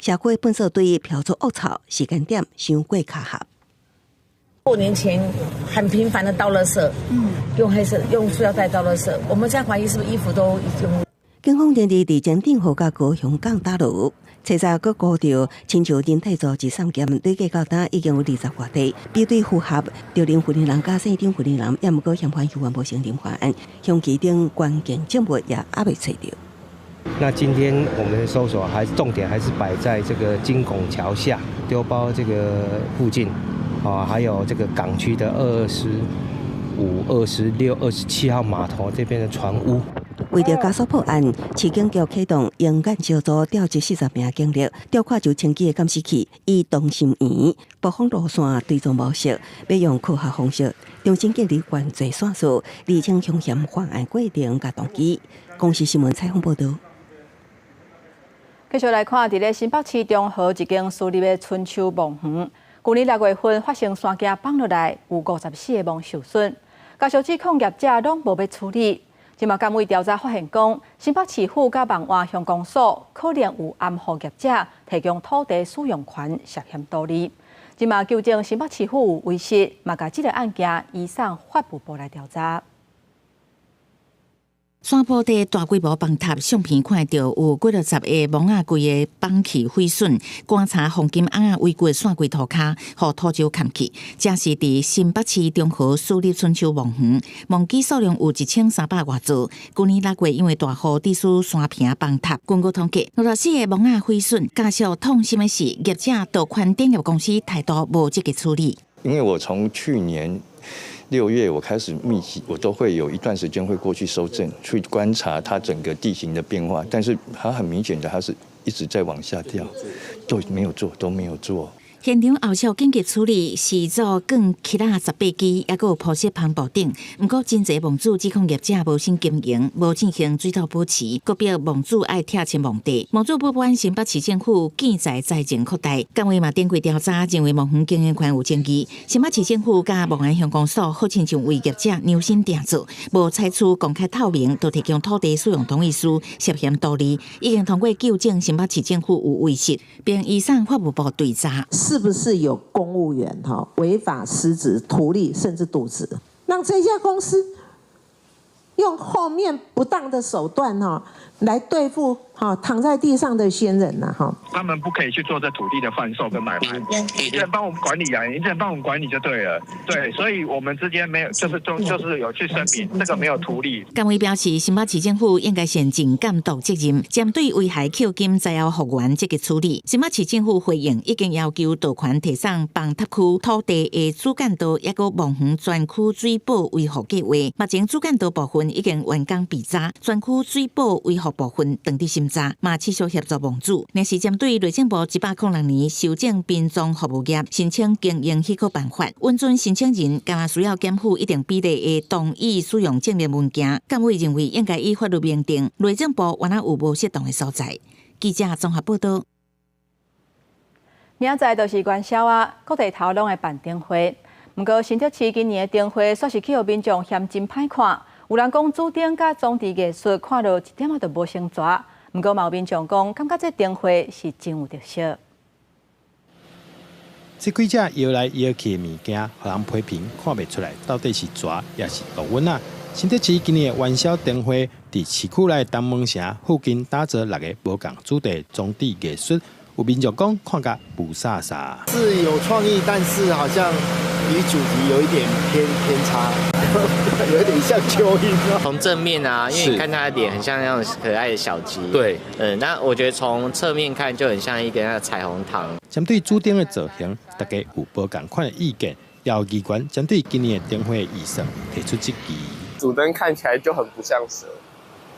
S11: 社區糞埽堆飄出惡臭，時間點傷過巧合。
S7: 過年前很頻繁的倒垃圾，用黑色用塑料袋倒垃圾，我們在懷疑是不是衣服都已經。
S11: 警方連日佇前鎮河佮高雄港打撈，查查閣估著，親像人體組織送檢，累計到今已經有20外例，比對符合著林負責人佮姓張負責人，也毋過嫌犯猶原無承認犯案，兇器等關鍵證物也猶未揣著。
S14: 那今天我們的搜索還是重點還是擺在這個金拱橋下丟包這個附近，啊，還有這個港區的25、26、27號碼頭這邊的船塢。
S11: 為著加速破案，市警局啟動鷹眼小組調集40名警力，調跨就清機的監視器，以同心圓播放路線追蹤模式，欲用科學方式重新建立犯罪線索，釐清兇嫌犯案過程佮動機。公視新聞採訪報導。
S2: 繼續來看，佇咧新北市中和一間私立的春秋墓園，舊年6月份發生山崎崩落來，有54個墓受損，家屬指控業者攏無欲處理。這馬監委調查發現，講新北市府佮望安鄉公所可能有暗予業者提供土地使用權涉嫌圖利。這馬糾正新北市府有違失，嘛共這个案件移送法務部來調查。
S21: 山坡地大規模崩塌，相片看著有幾落十个墓仔規个崩去毀損，棺柴黃金甕仔圍過山櫃塗跤，予土石崁去。這是佇新北市中和私立春秋墓園，墓基數量有1300外座。舊年6月因為大雨，致使山坪崩塌。根據統計，64個墓仔毀損。家屬痛心的是，業者道寬電業公司態度無積極處理。
S22: 因為我從去年6月我開始密集，我都會有一段時間會過去搜證，去觀察它整個地形的變化。但是它很明顯的，它是一直在往下掉，都沒有做，都沒有做。
S21: 現場後續緊急處理是做鋼起拉18支，抑閣有鋪設帆布頂。毋過真濟墓主指控業者無心經營，無進行水土保持，閣逼墓主愛拆遷墓地。墓主不滿新北市政府建在財政擴大，監委嘛展開調查，認為墓園經營權有爭議。新北市政府佮望安鄉公所好親像為業者量身定做，無採取公開透明，就提供土地使用同意書，涉嫌圖利，已經通過糾正新北市政府有違失，並移送法務部追查。
S23: 是不是有公務員哈違法失職、圖利甚至瀆職，讓這家公司用後面不當的手段哈來對付哈躺在地上的先人吶哈？
S24: 他們不可以去做這土地的販售跟買賣，你只能幫我們管理啊，你只能幫我們管理就對了。對，所以我們之間沒有，就是都就是有去聲明，這個沒有圖利。
S21: 監委表示，新北市政府應該善盡監督責任，針對危害扣金災後復原積極處理。新北市政府回應，已經要求道權提送崩塌區土地的主幹道，抑閣墓園專區水保維護計劃。目前主幹道部分已經完工備查，專區水保維護部分正佇審查，嘛持續協助墓主。若是針對內政部106年修正殯葬服務業申請經營許可辦法，允准申請人敢若需要檢附一定比例的同意使用證明文件。監委認為應該以法律明定，內政部原來有無適當的所在。記者綜合報道。
S2: 明仔載就是元宵啊，各地頭攏會辦燈會。毋過新竹市今年的燈會，煞是去予民眾嫌真歹看。有人講主燈佮裝置藝術看落一點仔都無成蛇。毋過嘛有民眾講，感覺這燈會是真有特色。
S25: 這幾隻搖來搖去的物件，予人批評看袂出來到底是蛇抑是杜蚊仔。新竹市今年的元宵燈會，佇市區內東門城附近打造6个無仝主題裝置藝術，有民眾講看甲霧煞煞。
S30: 是有創意，但是好像離主題有一點偏差，有點像蚯蚓。
S31: 從正面啊，因為你看它的臉很像那種可愛的小雞。對，那我覺得從側面看就很像一個那個彩虹糖。
S25: 針對主燈的造型，大家有無仝款的意見，也有議員針對今年的燈會預算提出質疑。
S32: 主燈看起來就很不像蛇，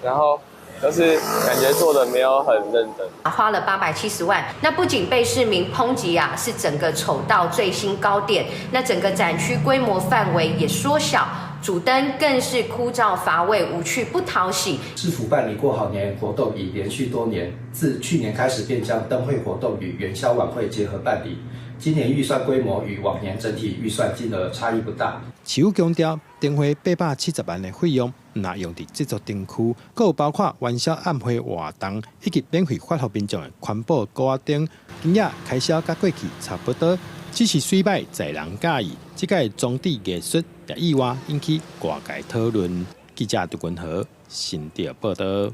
S32: 然後
S1: 就是感覺做的沒有很認真。
S5: 花了870萬，那不僅被市民抨擊啊，是整個醜到最新高點。那整個展區規模範圍也縮小，主燈更是枯燥乏味、無趣不討喜。
S8: 市府辦理過好年活動已連續多年，自去年開始便將燈會活動與元宵晚會結合辦理。今年預算規模與往年整體預算金額差異不大。
S25: 市府強調，燈會870萬的費用，毋但用佇製作燈區，閣有包括元宵暗會活動以及免費發予民眾的環保鼓仔燈，金額開銷佮過去差不多，只是媠䆀在人佮意。這屆裝置藝術也意外引起外界討論。記者杜君和新竹報導。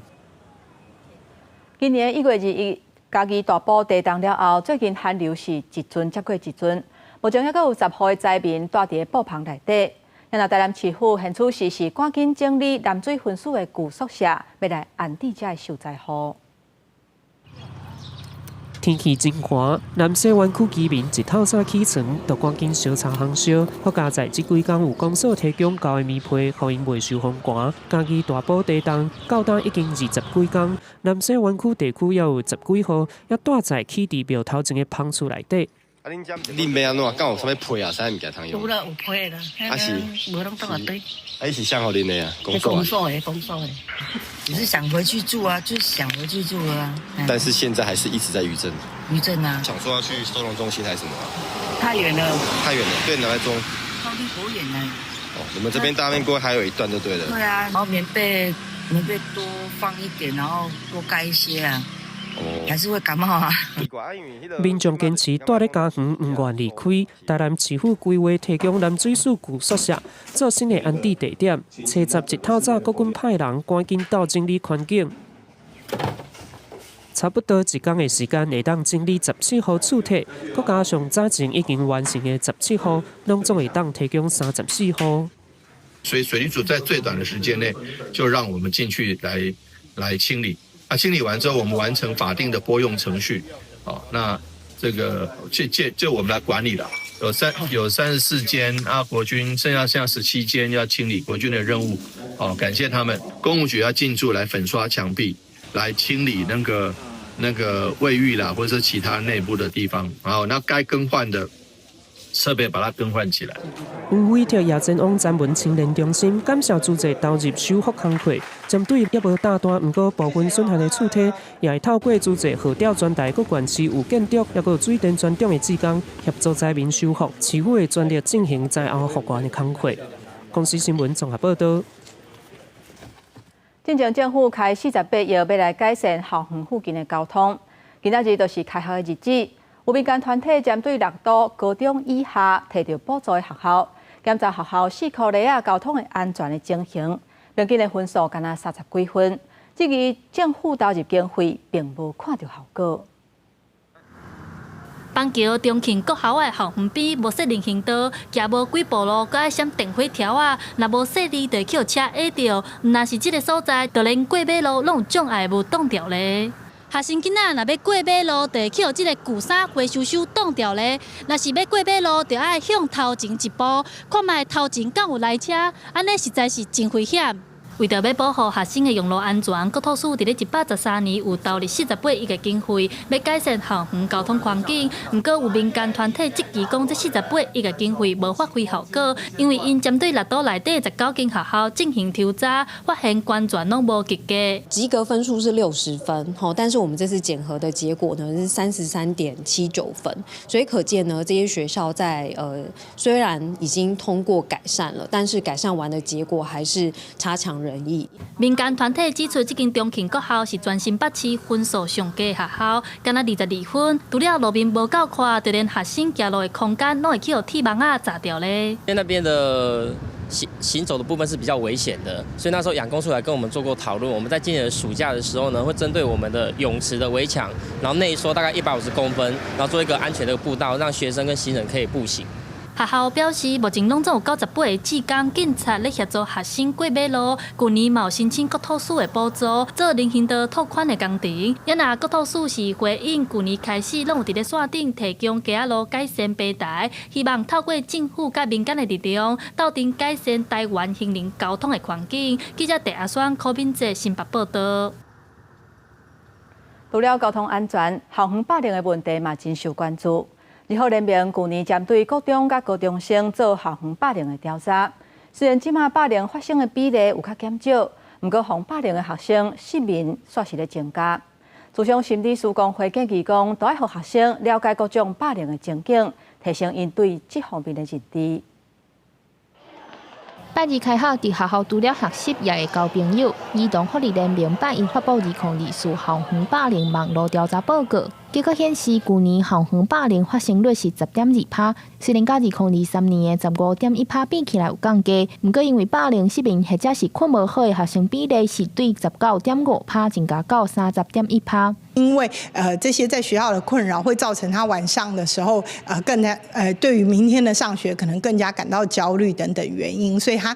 S2: 今年1月21。嘉義大埔地動了後，最近寒流是一陣接過一陣，目前猶閣有10戶的災民蹛佇布棚內底。若台南市府現此時是趕緊整理南水分署的舊宿舍，欲來安置遮的受災戶。
S9: 天氣真寒，南勢灣區居民一透早起床，就趕緊燒柴烘燒。好佳哉這幾工有公所提供厚的棉被，予𪜶袂受風寒。嘉義大埔地動到今已經20幾工，南勢灣區地區猶有10幾戶，猶蹛在起佇廟頭前的芳厝內底。
S10: 啊，恁欲按怎？敢有啥物被啊？啥物件通用？
S12: 有啦，有被啦。
S10: 啊是，
S12: 無攏當一堆。
S10: 啊，伊是啥予恁的啊？
S12: 公所的，公所的，只是想回去住啊，就是想回去住啊。
S10: 但是現在還是一直在餘震。
S12: 餘震啊！
S10: 想說要去收容中心還是什麼？
S12: 太遠了。
S10: 太遠了，對，來中。
S12: 到底好遠呢。
S10: 哦，你們這邊大面溝還有一段就對了。
S12: 對啊，然後棉被多放一點，然後多蓋一些啊。還是會感冒啊！
S9: 民眾堅持蹛佇家園，毋願離開。台南市府規劃提供南水署舊宿舍做新的安置地點。初十一透早，國軍派人趕緊到整理環境。差不多一工的時間，會當整理17戶厝體，閣加上早前已經完成的17戶，攏總會當提供34戶。
S13: 所以水利署在最短的時間內，就讓我們進去來清理。啊，清理完之後，我們完成法定的撥用程序，好，那這個就我們來管理了。有34間啊，國軍剩下17間要清理國軍的任務，哦，感謝他們。工務局要進駐來粉刷牆壁，來清理那個衛浴啦，或者是其他內部的地方，然後那該更換的設備把它更換起來。
S9: 有委託葉振旺專門青年中心，感謝資助投入修復工課。針對猶無大單，毋過部分損害的厝體，也會透過資助號召全台各縣市有建築，猶閣水電專長的志工協助災民修復。市府會全力進行災後復原的工課。公視新聞綜合報導。
S2: 進前政府開48億，欲來改善校園附近的交通。今仔日就是開學的日子。有民間團體針對六都高中以下提著補助的學校，檢查學校四箍犁仔交通的安全的情形，平均的分數干焦30幾分。質疑政府投入經費，並無看著效果。
S26: 板橋中慶國校的校園邊無設人行道，行無幾步路，閣愛閃電火柱仔，若無細膩，就會予車壓著。毋但是這个所在，就連過馬路攏有障礙物擋著咧。學生囡仔若欲過馬路，就會予這个舊衫灰溼溼擋著咧。若是欲過馬路，就愛向頭前一步，看覓頭前敢有來車，按呢實在是真危險。為著欲保護學生的用路安全，國土署佇咧113年有投入48億的經費，欲改善校園交通環境。毋過有民間團體質疑講，這48億的經費無發揮效果，因為𪜶針對六都內底19間學校進行抽查，發現完全攏無及格。
S27: 及格分數是60分，但是我們這次檢核的結果呢是33.79分，所以可見呢，這些學校在雖然已經通過改善了，但是改善完的結果還是差強人意。
S26: 民間團體指出，這間中慶國校是全新北市分數上低的學校，干焦22分。除了路面無夠寬，就連學生行路的空間攏會予鐵網仔閘著咧。
S28: 因為那邊的行走的部分是比較危險的，所以那時候養工處來跟我們做過討論。我們在今年的暑假的時候呢，會針對我們的泳池的圍牆，然後內縮大概150公分，然後做一個安全的步道，讓學生跟行人可以步行。
S26: 學校表示，目前攏總有98個志工警察咧協助學生過馬路。舊年嘛有申請國土署的補助，做人行道拓寬的工程。也若國土署是回應，舊年開始攏有佇咧線頂提供街仔路改善平台，希望透過政府佮民間的力量，鬥陣改善台灣行人交通的環境。記者鄭阿雙、柯敏哲新北報導。
S2: 除了交通安全，校園霸凌的問題嘛真受關注。兒福聯盟舊年針對國中佮高中生做校園霸凌的調查，雖然這馬霸凌發生的比例有較減少，毋過予霸凌的學生失眠煞是咧增加。諮商心理師公會建議講，都愛予學生了解各種霸凌的情景，提升𪜶對這方面的認知。
S3: 拜二開學，佇學校除了學習，也會交朋友。兒童福利聯盟拜一發布2024校園霸凌網路調查報告，結果顯示，舊年校園霸凌發生率是10.2趴，雖然佮2023年的15.1趴比起來有降低，毋過因為霸凌失眠或者是睏無好的學生比例是對19.5趴增加到30.1趴。
S4: 因為這些在學校的困擾會造成他晚上的時候，更加對於明天的上學可能更加感到焦慮等等原因，所以他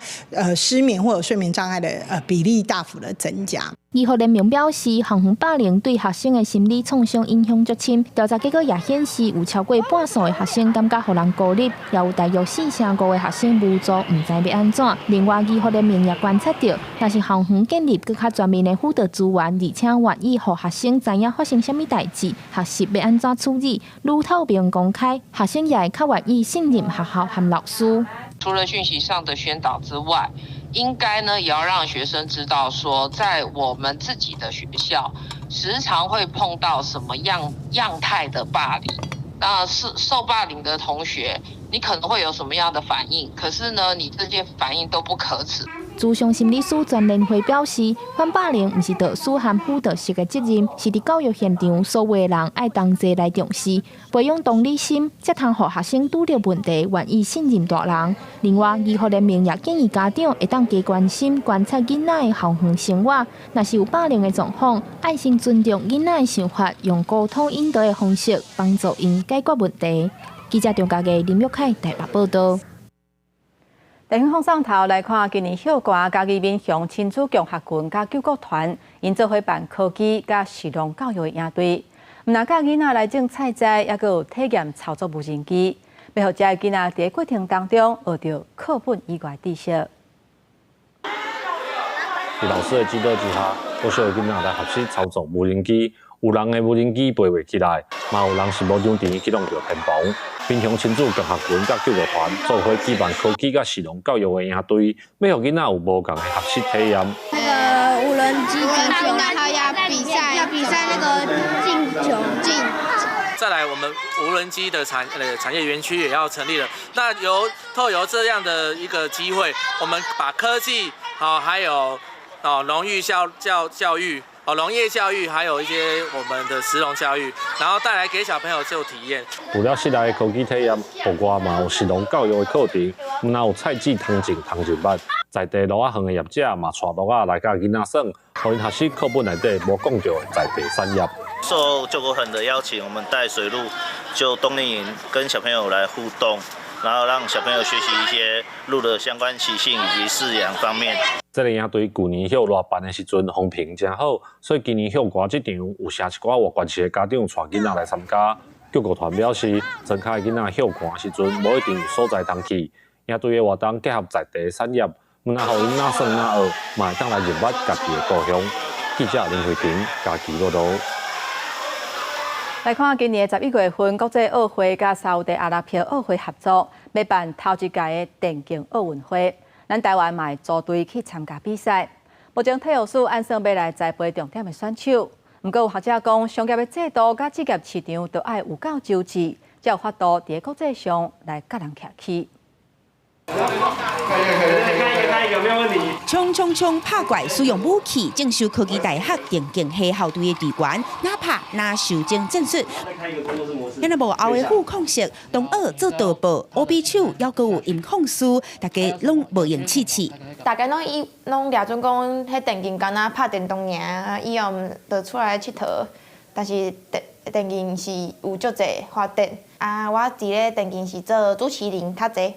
S4: 失眠或者睡眠障礙的比例大幅的增加。
S3: 兒福聯盟表示，校園霸凌對學生的心理創傷影響足深。調查結果也顯示，有超過半數的學生感覺予人孤立，也有大約4成5的學生無助，毋知欲按怎。另外，兒福聯盟也觀察著，若是校園建立閣較全面的輔導資源，而且願意予學生知影發生啥物代誌，學習欲按怎處理，愈透明公開，學生也會較願意信任學校和老師。
S6: 除了訊息上的宣導之外，應該呢也要讓學生知道，說在我們自己的學校，時常會碰到什麼樣樣態的霸凌。那是受霸凌的同學，你可能會有什麼樣的反應？可是呢，你這些反應都不可恥。
S3: 諮商心理師全聯會表示，反霸凌毋是導師和輔導室的責任，是佇教育現場所有的人愛同齊來重視，培養同理心，才通予學生拄著問題願意信任大人。另外，兒福聯盟也建議家長會當加關心觀察囡仔的校園生活，若是有霸凌的狀況，愛先尊重囡仔的想法，用溝通引導的方式幫助𪜶解決問題。記者張家義、林玉凱台北報導。
S2: 地方放送頭來看，今年歇寒，嘉義民雄親子共學群佮救國團，𪜶做伙辦科技佮食農教育的營隊，毋但教囡仔來種菜栽，猶閣有體驗操作無人機，欲予遮的囡仔佇過程當中學著課本以外知識。
S7: 佇老師的指導之下，國小的囡仔來學習操作無人機。有人的無人機飛袂起來，嘛有人是無場地去弄著天棚。民雄親子共學群佮救國團做伙舉辦科技佮食農教育的營隊，欲予囡仔有無仝的學習體驗。
S15: 那個無人機足球，然後要比賽，要比賽那個進球進。
S16: 再來，我們無人機的產業園區也要成立了。那由透由這樣的一個機會，我們把科技好，還有哦農育教教教育。哦，農業教育，還有一些我們的食農教育，然後帶來給小朋友做體驗。
S7: 除了室內的科技體驗，戶外嘛有食農教育的課程，毋但有菜籽通種通種物，在地蘆仔園的業者嘛帶鹿仔來佮囡仔耍，予𪜶學習課本內底無講著的在地產業。
S17: 受救國團的邀請，我們帶水鹿就冬令營，跟小朋友來互動，然後讓小朋友學習一些鹿的相關習性以及飼養方面。
S7: 這個營隊舊年歇熱辦的時陣風評誠好，所以今年歇寒這場有成一寡外縣市的家長帶囡仔來參加。救國團表示，莊跤的囡仔歇寒時陣無一定有所在通去，營隊的活動結合在地產業，毋但予𪜶囡仔耍仔學，嘛會當來認捌家己的故鄉。記者林慧婷嘉義報導。
S2: 來看今年11月份，國際奧會佮沙烏地阿拉伯奧會合作，欲辦頭一屆的電競奧運會。咱台灣嘛會組隊去參加比賽。目前體育署按算欲來栽培重點的選手，毋過有學者講，商業的制度佮職業市場都愛有夠周至，才有法度佇國際上來佮人徛起。
S18: 衝衝衝拍怪使用武器，正修科技大學電競系校隊的隊員，哪拍哪修正戰術。咱若無後的副控色，東奧做導播，烏比手，猶閣有音控師，大家攏無閒試試。
S19: 大家攏以攏掠準講，彼電競敢若拍電動爾，以後就出來𨑨迌。但是電競是有足濟發展。啊，我佇咧電競是做主持人較濟。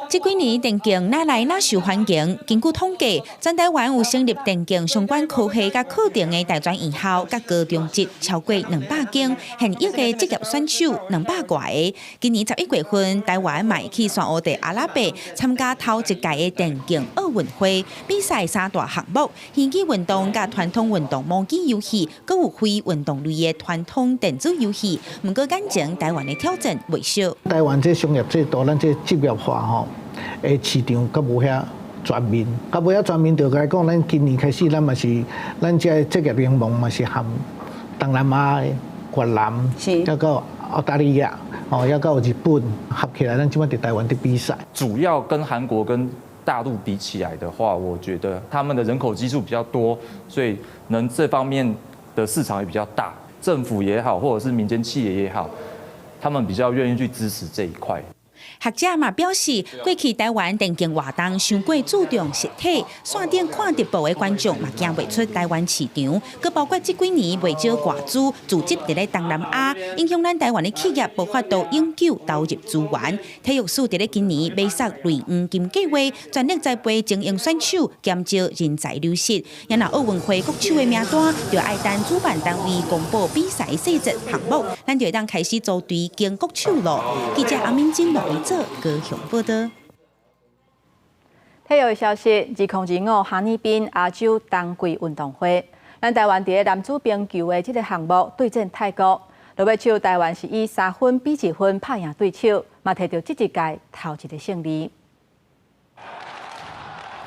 S18: 這幾年電競愈來愈受歡迎，根據統計，全台灣有成立電競相關科系佮課程的大專院校佮高中職超過200間，現役的職業選手200外個。今年11月份，台灣嘛會去沙烏地阿拉伯參加頭一屆的電競奧運會，比賽三大項目：競技運動佮傳統運動模擬遊戲，閣有非運動類的傳統電子遊戲。毋過眼前台灣的挑戰袂少。
S1: 台灣這商業制度，咱這職業化吼。的市場閣無遐全面，閣無遐全面，就來講，咱今年開始，咱嘛是，咱這職業聯盟嘛是含東南亞、越南，抑閣澳大利亞，哦，抑閣有日本合起來，咱這擺佇台灣佇比賽。
S11: 主要跟韓國跟大陸比起來的話，我覺得他們的人口基數比較多，所以能這方面的市場也比較大。政府也好，或者是民間企業也好，他們比較願意去支持這一塊。
S18: 學者嘛表示，過去台灣電競活動傷過注重實體，線頂看直播的觀眾嘛驚袂出台灣市場，閣包括這幾年袂少外資組織佇咧東南亞，影響咱台灣的企業無法度永久投入資源。體育署佇咧今年馬殺類黃金計劃，全力栽培精英選手，減少人才流失。若奧運會國手的名單，就愛等主辦單位公布比賽細節項目，咱就會當開始組隊揀國手囉。記者阿敏珍羅做高雄報道。
S2: 體育消息：2025哈爾濱亞洲冬季運動會，咱台灣佇咧男子冰球的這個項目對戰泰國，落尾手台灣是以3分比1分拍贏對手，嘛摕著這一屆頭一個勝利。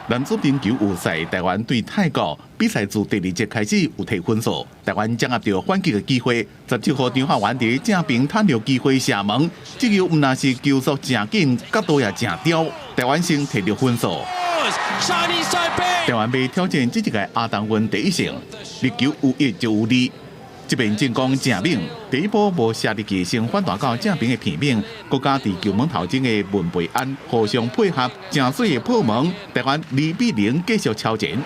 S14: 男子冰球有賽，台灣對泰國比賽自第二節開始有提分數，台灣掌握著反擊的機會。17號張浩源佇正邊趁著機會射門，這球毋但是球速誠緊，角度也誠刁，台灣先提著分數。台灣欲挑戰這一屆亞冬運第一勝，入球有一就有二。這邊進攻誠猛，第一波無射入去，先反彈到正邊的片面，閣佮佇球門頭前的文培安互相配合，誠媠的破門，台灣2比0繼續超前。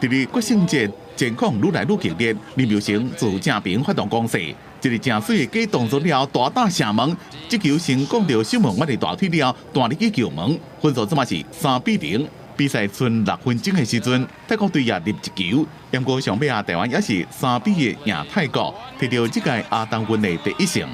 S14: 佇咧決勝戰，戰況愈來愈激烈，林佑成自正邊發動攻勢，一個誠媠的假動作了，大膽射門，這球先摃著守門員的大腿了，彈入去球門，分數這馬是3比0。比賽賰6分鐘的時陣，泰國隊也入一球，毋過上尾啊，台灣也是3比1贏泰國，摕著這屆亞冬運的第一勝。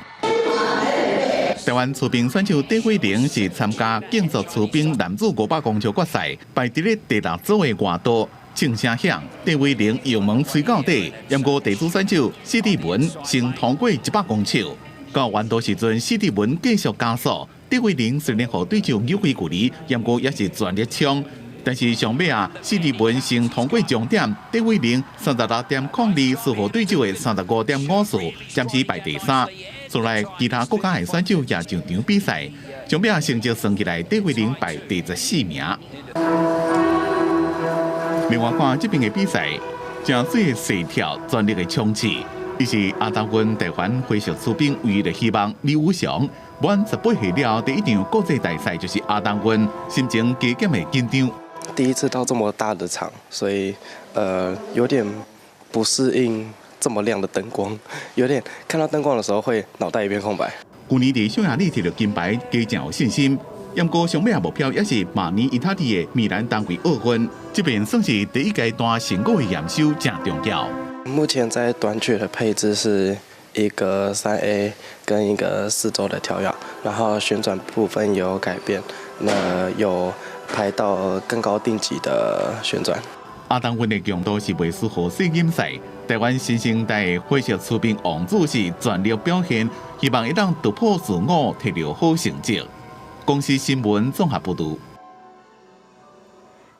S14: 台灣持冰選手戴慧玲是參加競速持冰男子500公尺決賽，排佇咧第六組的外道，槍聲響，戴慧玲油門吹到底，毋過第組選手史蒂文先通過100公尺，到彎道時陣，史蒂文繼續加速，戴慧玲雖然予對手扭開距離，毋過也是全力衝。但是上尾啊，史蒂文先通過終點，戴慧玲36.02，輸予對手的35.54，暫時排第三。此外，其他國家的選手也上場比賽，上尾啊成績算起來，戴慧玲排第14名。另外看這邊的比賽，誠媠的踅跳，全力的衝刺，伊是亞冬運台灣花式持冰唯一的希望李宇翔。滿18歲了，第一場國際大賽就是亞冬運，心情加減會緊張。
S20: 第一次到這麼大的場，所以有點不適應這麼亮的燈光，有點看到燈光的時候會腦袋一片空白。
S14: 去年佇匈牙利摕著金牌，加誠有信心。毋過上尾仔目標也是明年意大利的米蘭冬季奧運，這邊算是第一階段成果的驗收，誠重要。
S20: 目前在短曲的配置是一個3A 跟一個四周的跳躍，然後旋轉部分有改變，那有排到更高定級的旋轉。
S14: 亞冬運的強度是袂輸予世錦賽，台灣新生代花式持冰王子是全力表現，希望會當突破自我，摕著好成績。公視新聞綜合報導。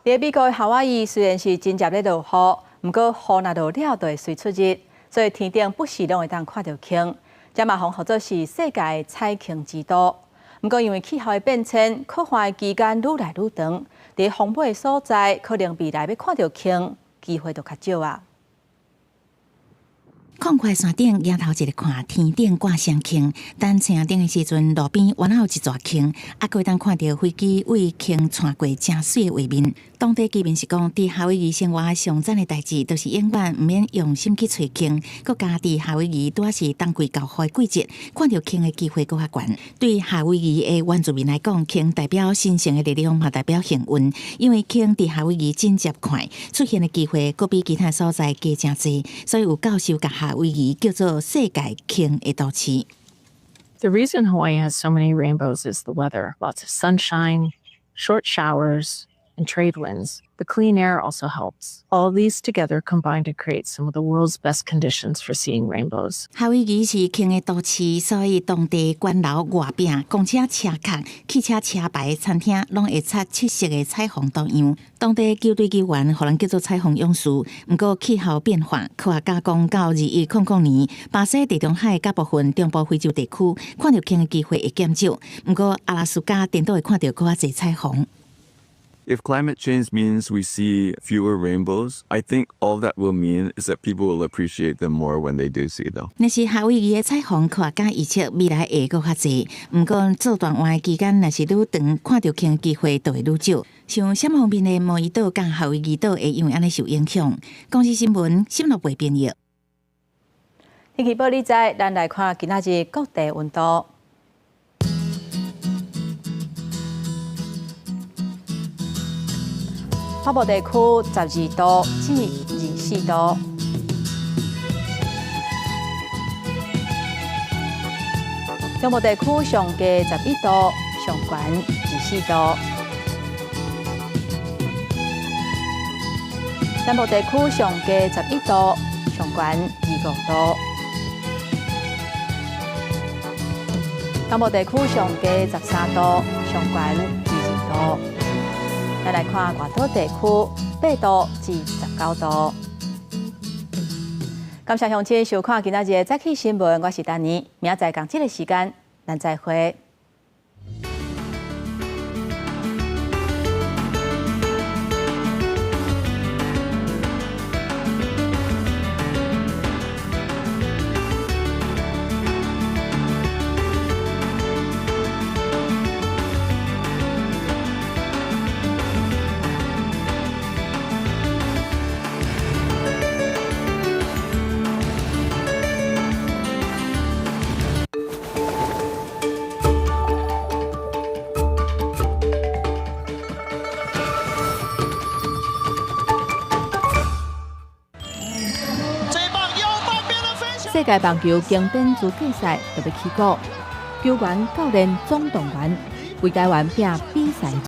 S2: 佇美國的夏威夷雖然是真濟咧落雨，毋過雨若落了就會隨出日，所以天頂不時攏會當看著鯨，這嘛予號做是世界的彩鯨之都。毋過因為氣候的變遷，酷旱的期間愈來愈長，佇風尾的所在，可能未來欲看著鯨機會就較少啊。
S21: 曠闊山頂，抬頭一个看，天頂掛雙鯨。等青頂的時陣，路邊原來有一逝鯨，猶閣會當看著飛機對鯨竄過誠媠的畫面。當地居民是講，佇夏威夷生活上讚的代誌，就是永遠毋免用心去揣鯨。閣加佇夏威夷拄仔是冬季厚雨的季節，看著鯨的機會閣較懸。對夏威夷的原住民來講，鯨代表神聖的力量，嘛代表幸運。因為鯨佇夏威夷真捷快，出現的機會閣比其他所在加誠濟，所以有教授共夏威夷叫做世界鯨的都市。
S5: The reason Hawaii has so many rainbows is the weather. Lots of sunshine, short showers, and trade winds. The clean air also helps. All these together combine to create some of the world's best conditions for seeing rainbows.
S21: 夏威夷是鯨的都市，所以當地懸樓外壁、公車車殼、汽車車牌、餐廳攏會插七色的彩虹圖樣。當地球隊球員予人叫做彩虹勇士。毋過氣候變化，科學家講到2100年，巴西地中海佮部分中部非洲地區看著鯨的機會會減少。毋過阿拉斯加顛倒會看著閣較濟彩虹。
S8: If climate change means we see fewer rainbows, I think all that will mean is that people will appreciate them more when they do see them.
S21: 若是夏威夷的彩虹，科學家預測未來會閣較濟。毋過做大換的期間，若是愈長，看著鯨的機會就會愈少。像什麼方面的毛伊島佮夏威夷島會因為按呢受影響？公視新聞，新樂貝編譯。
S2: 天氣報你知，咱來看今仔日各地溫度。北部地區12度至24度，中部地區上低11度，上懸24度。南部地區上低11度，上懸25度。東部地區上低13度，上懸22度。咱來看外島地區8度至19度。感謝鄉親收看今仔日的早起新聞，我是丹妮，明仔載仝這个時間，咱再會。世界棒球經典資格賽特別起鼓，球員、教練總動員為台灣拼比賽。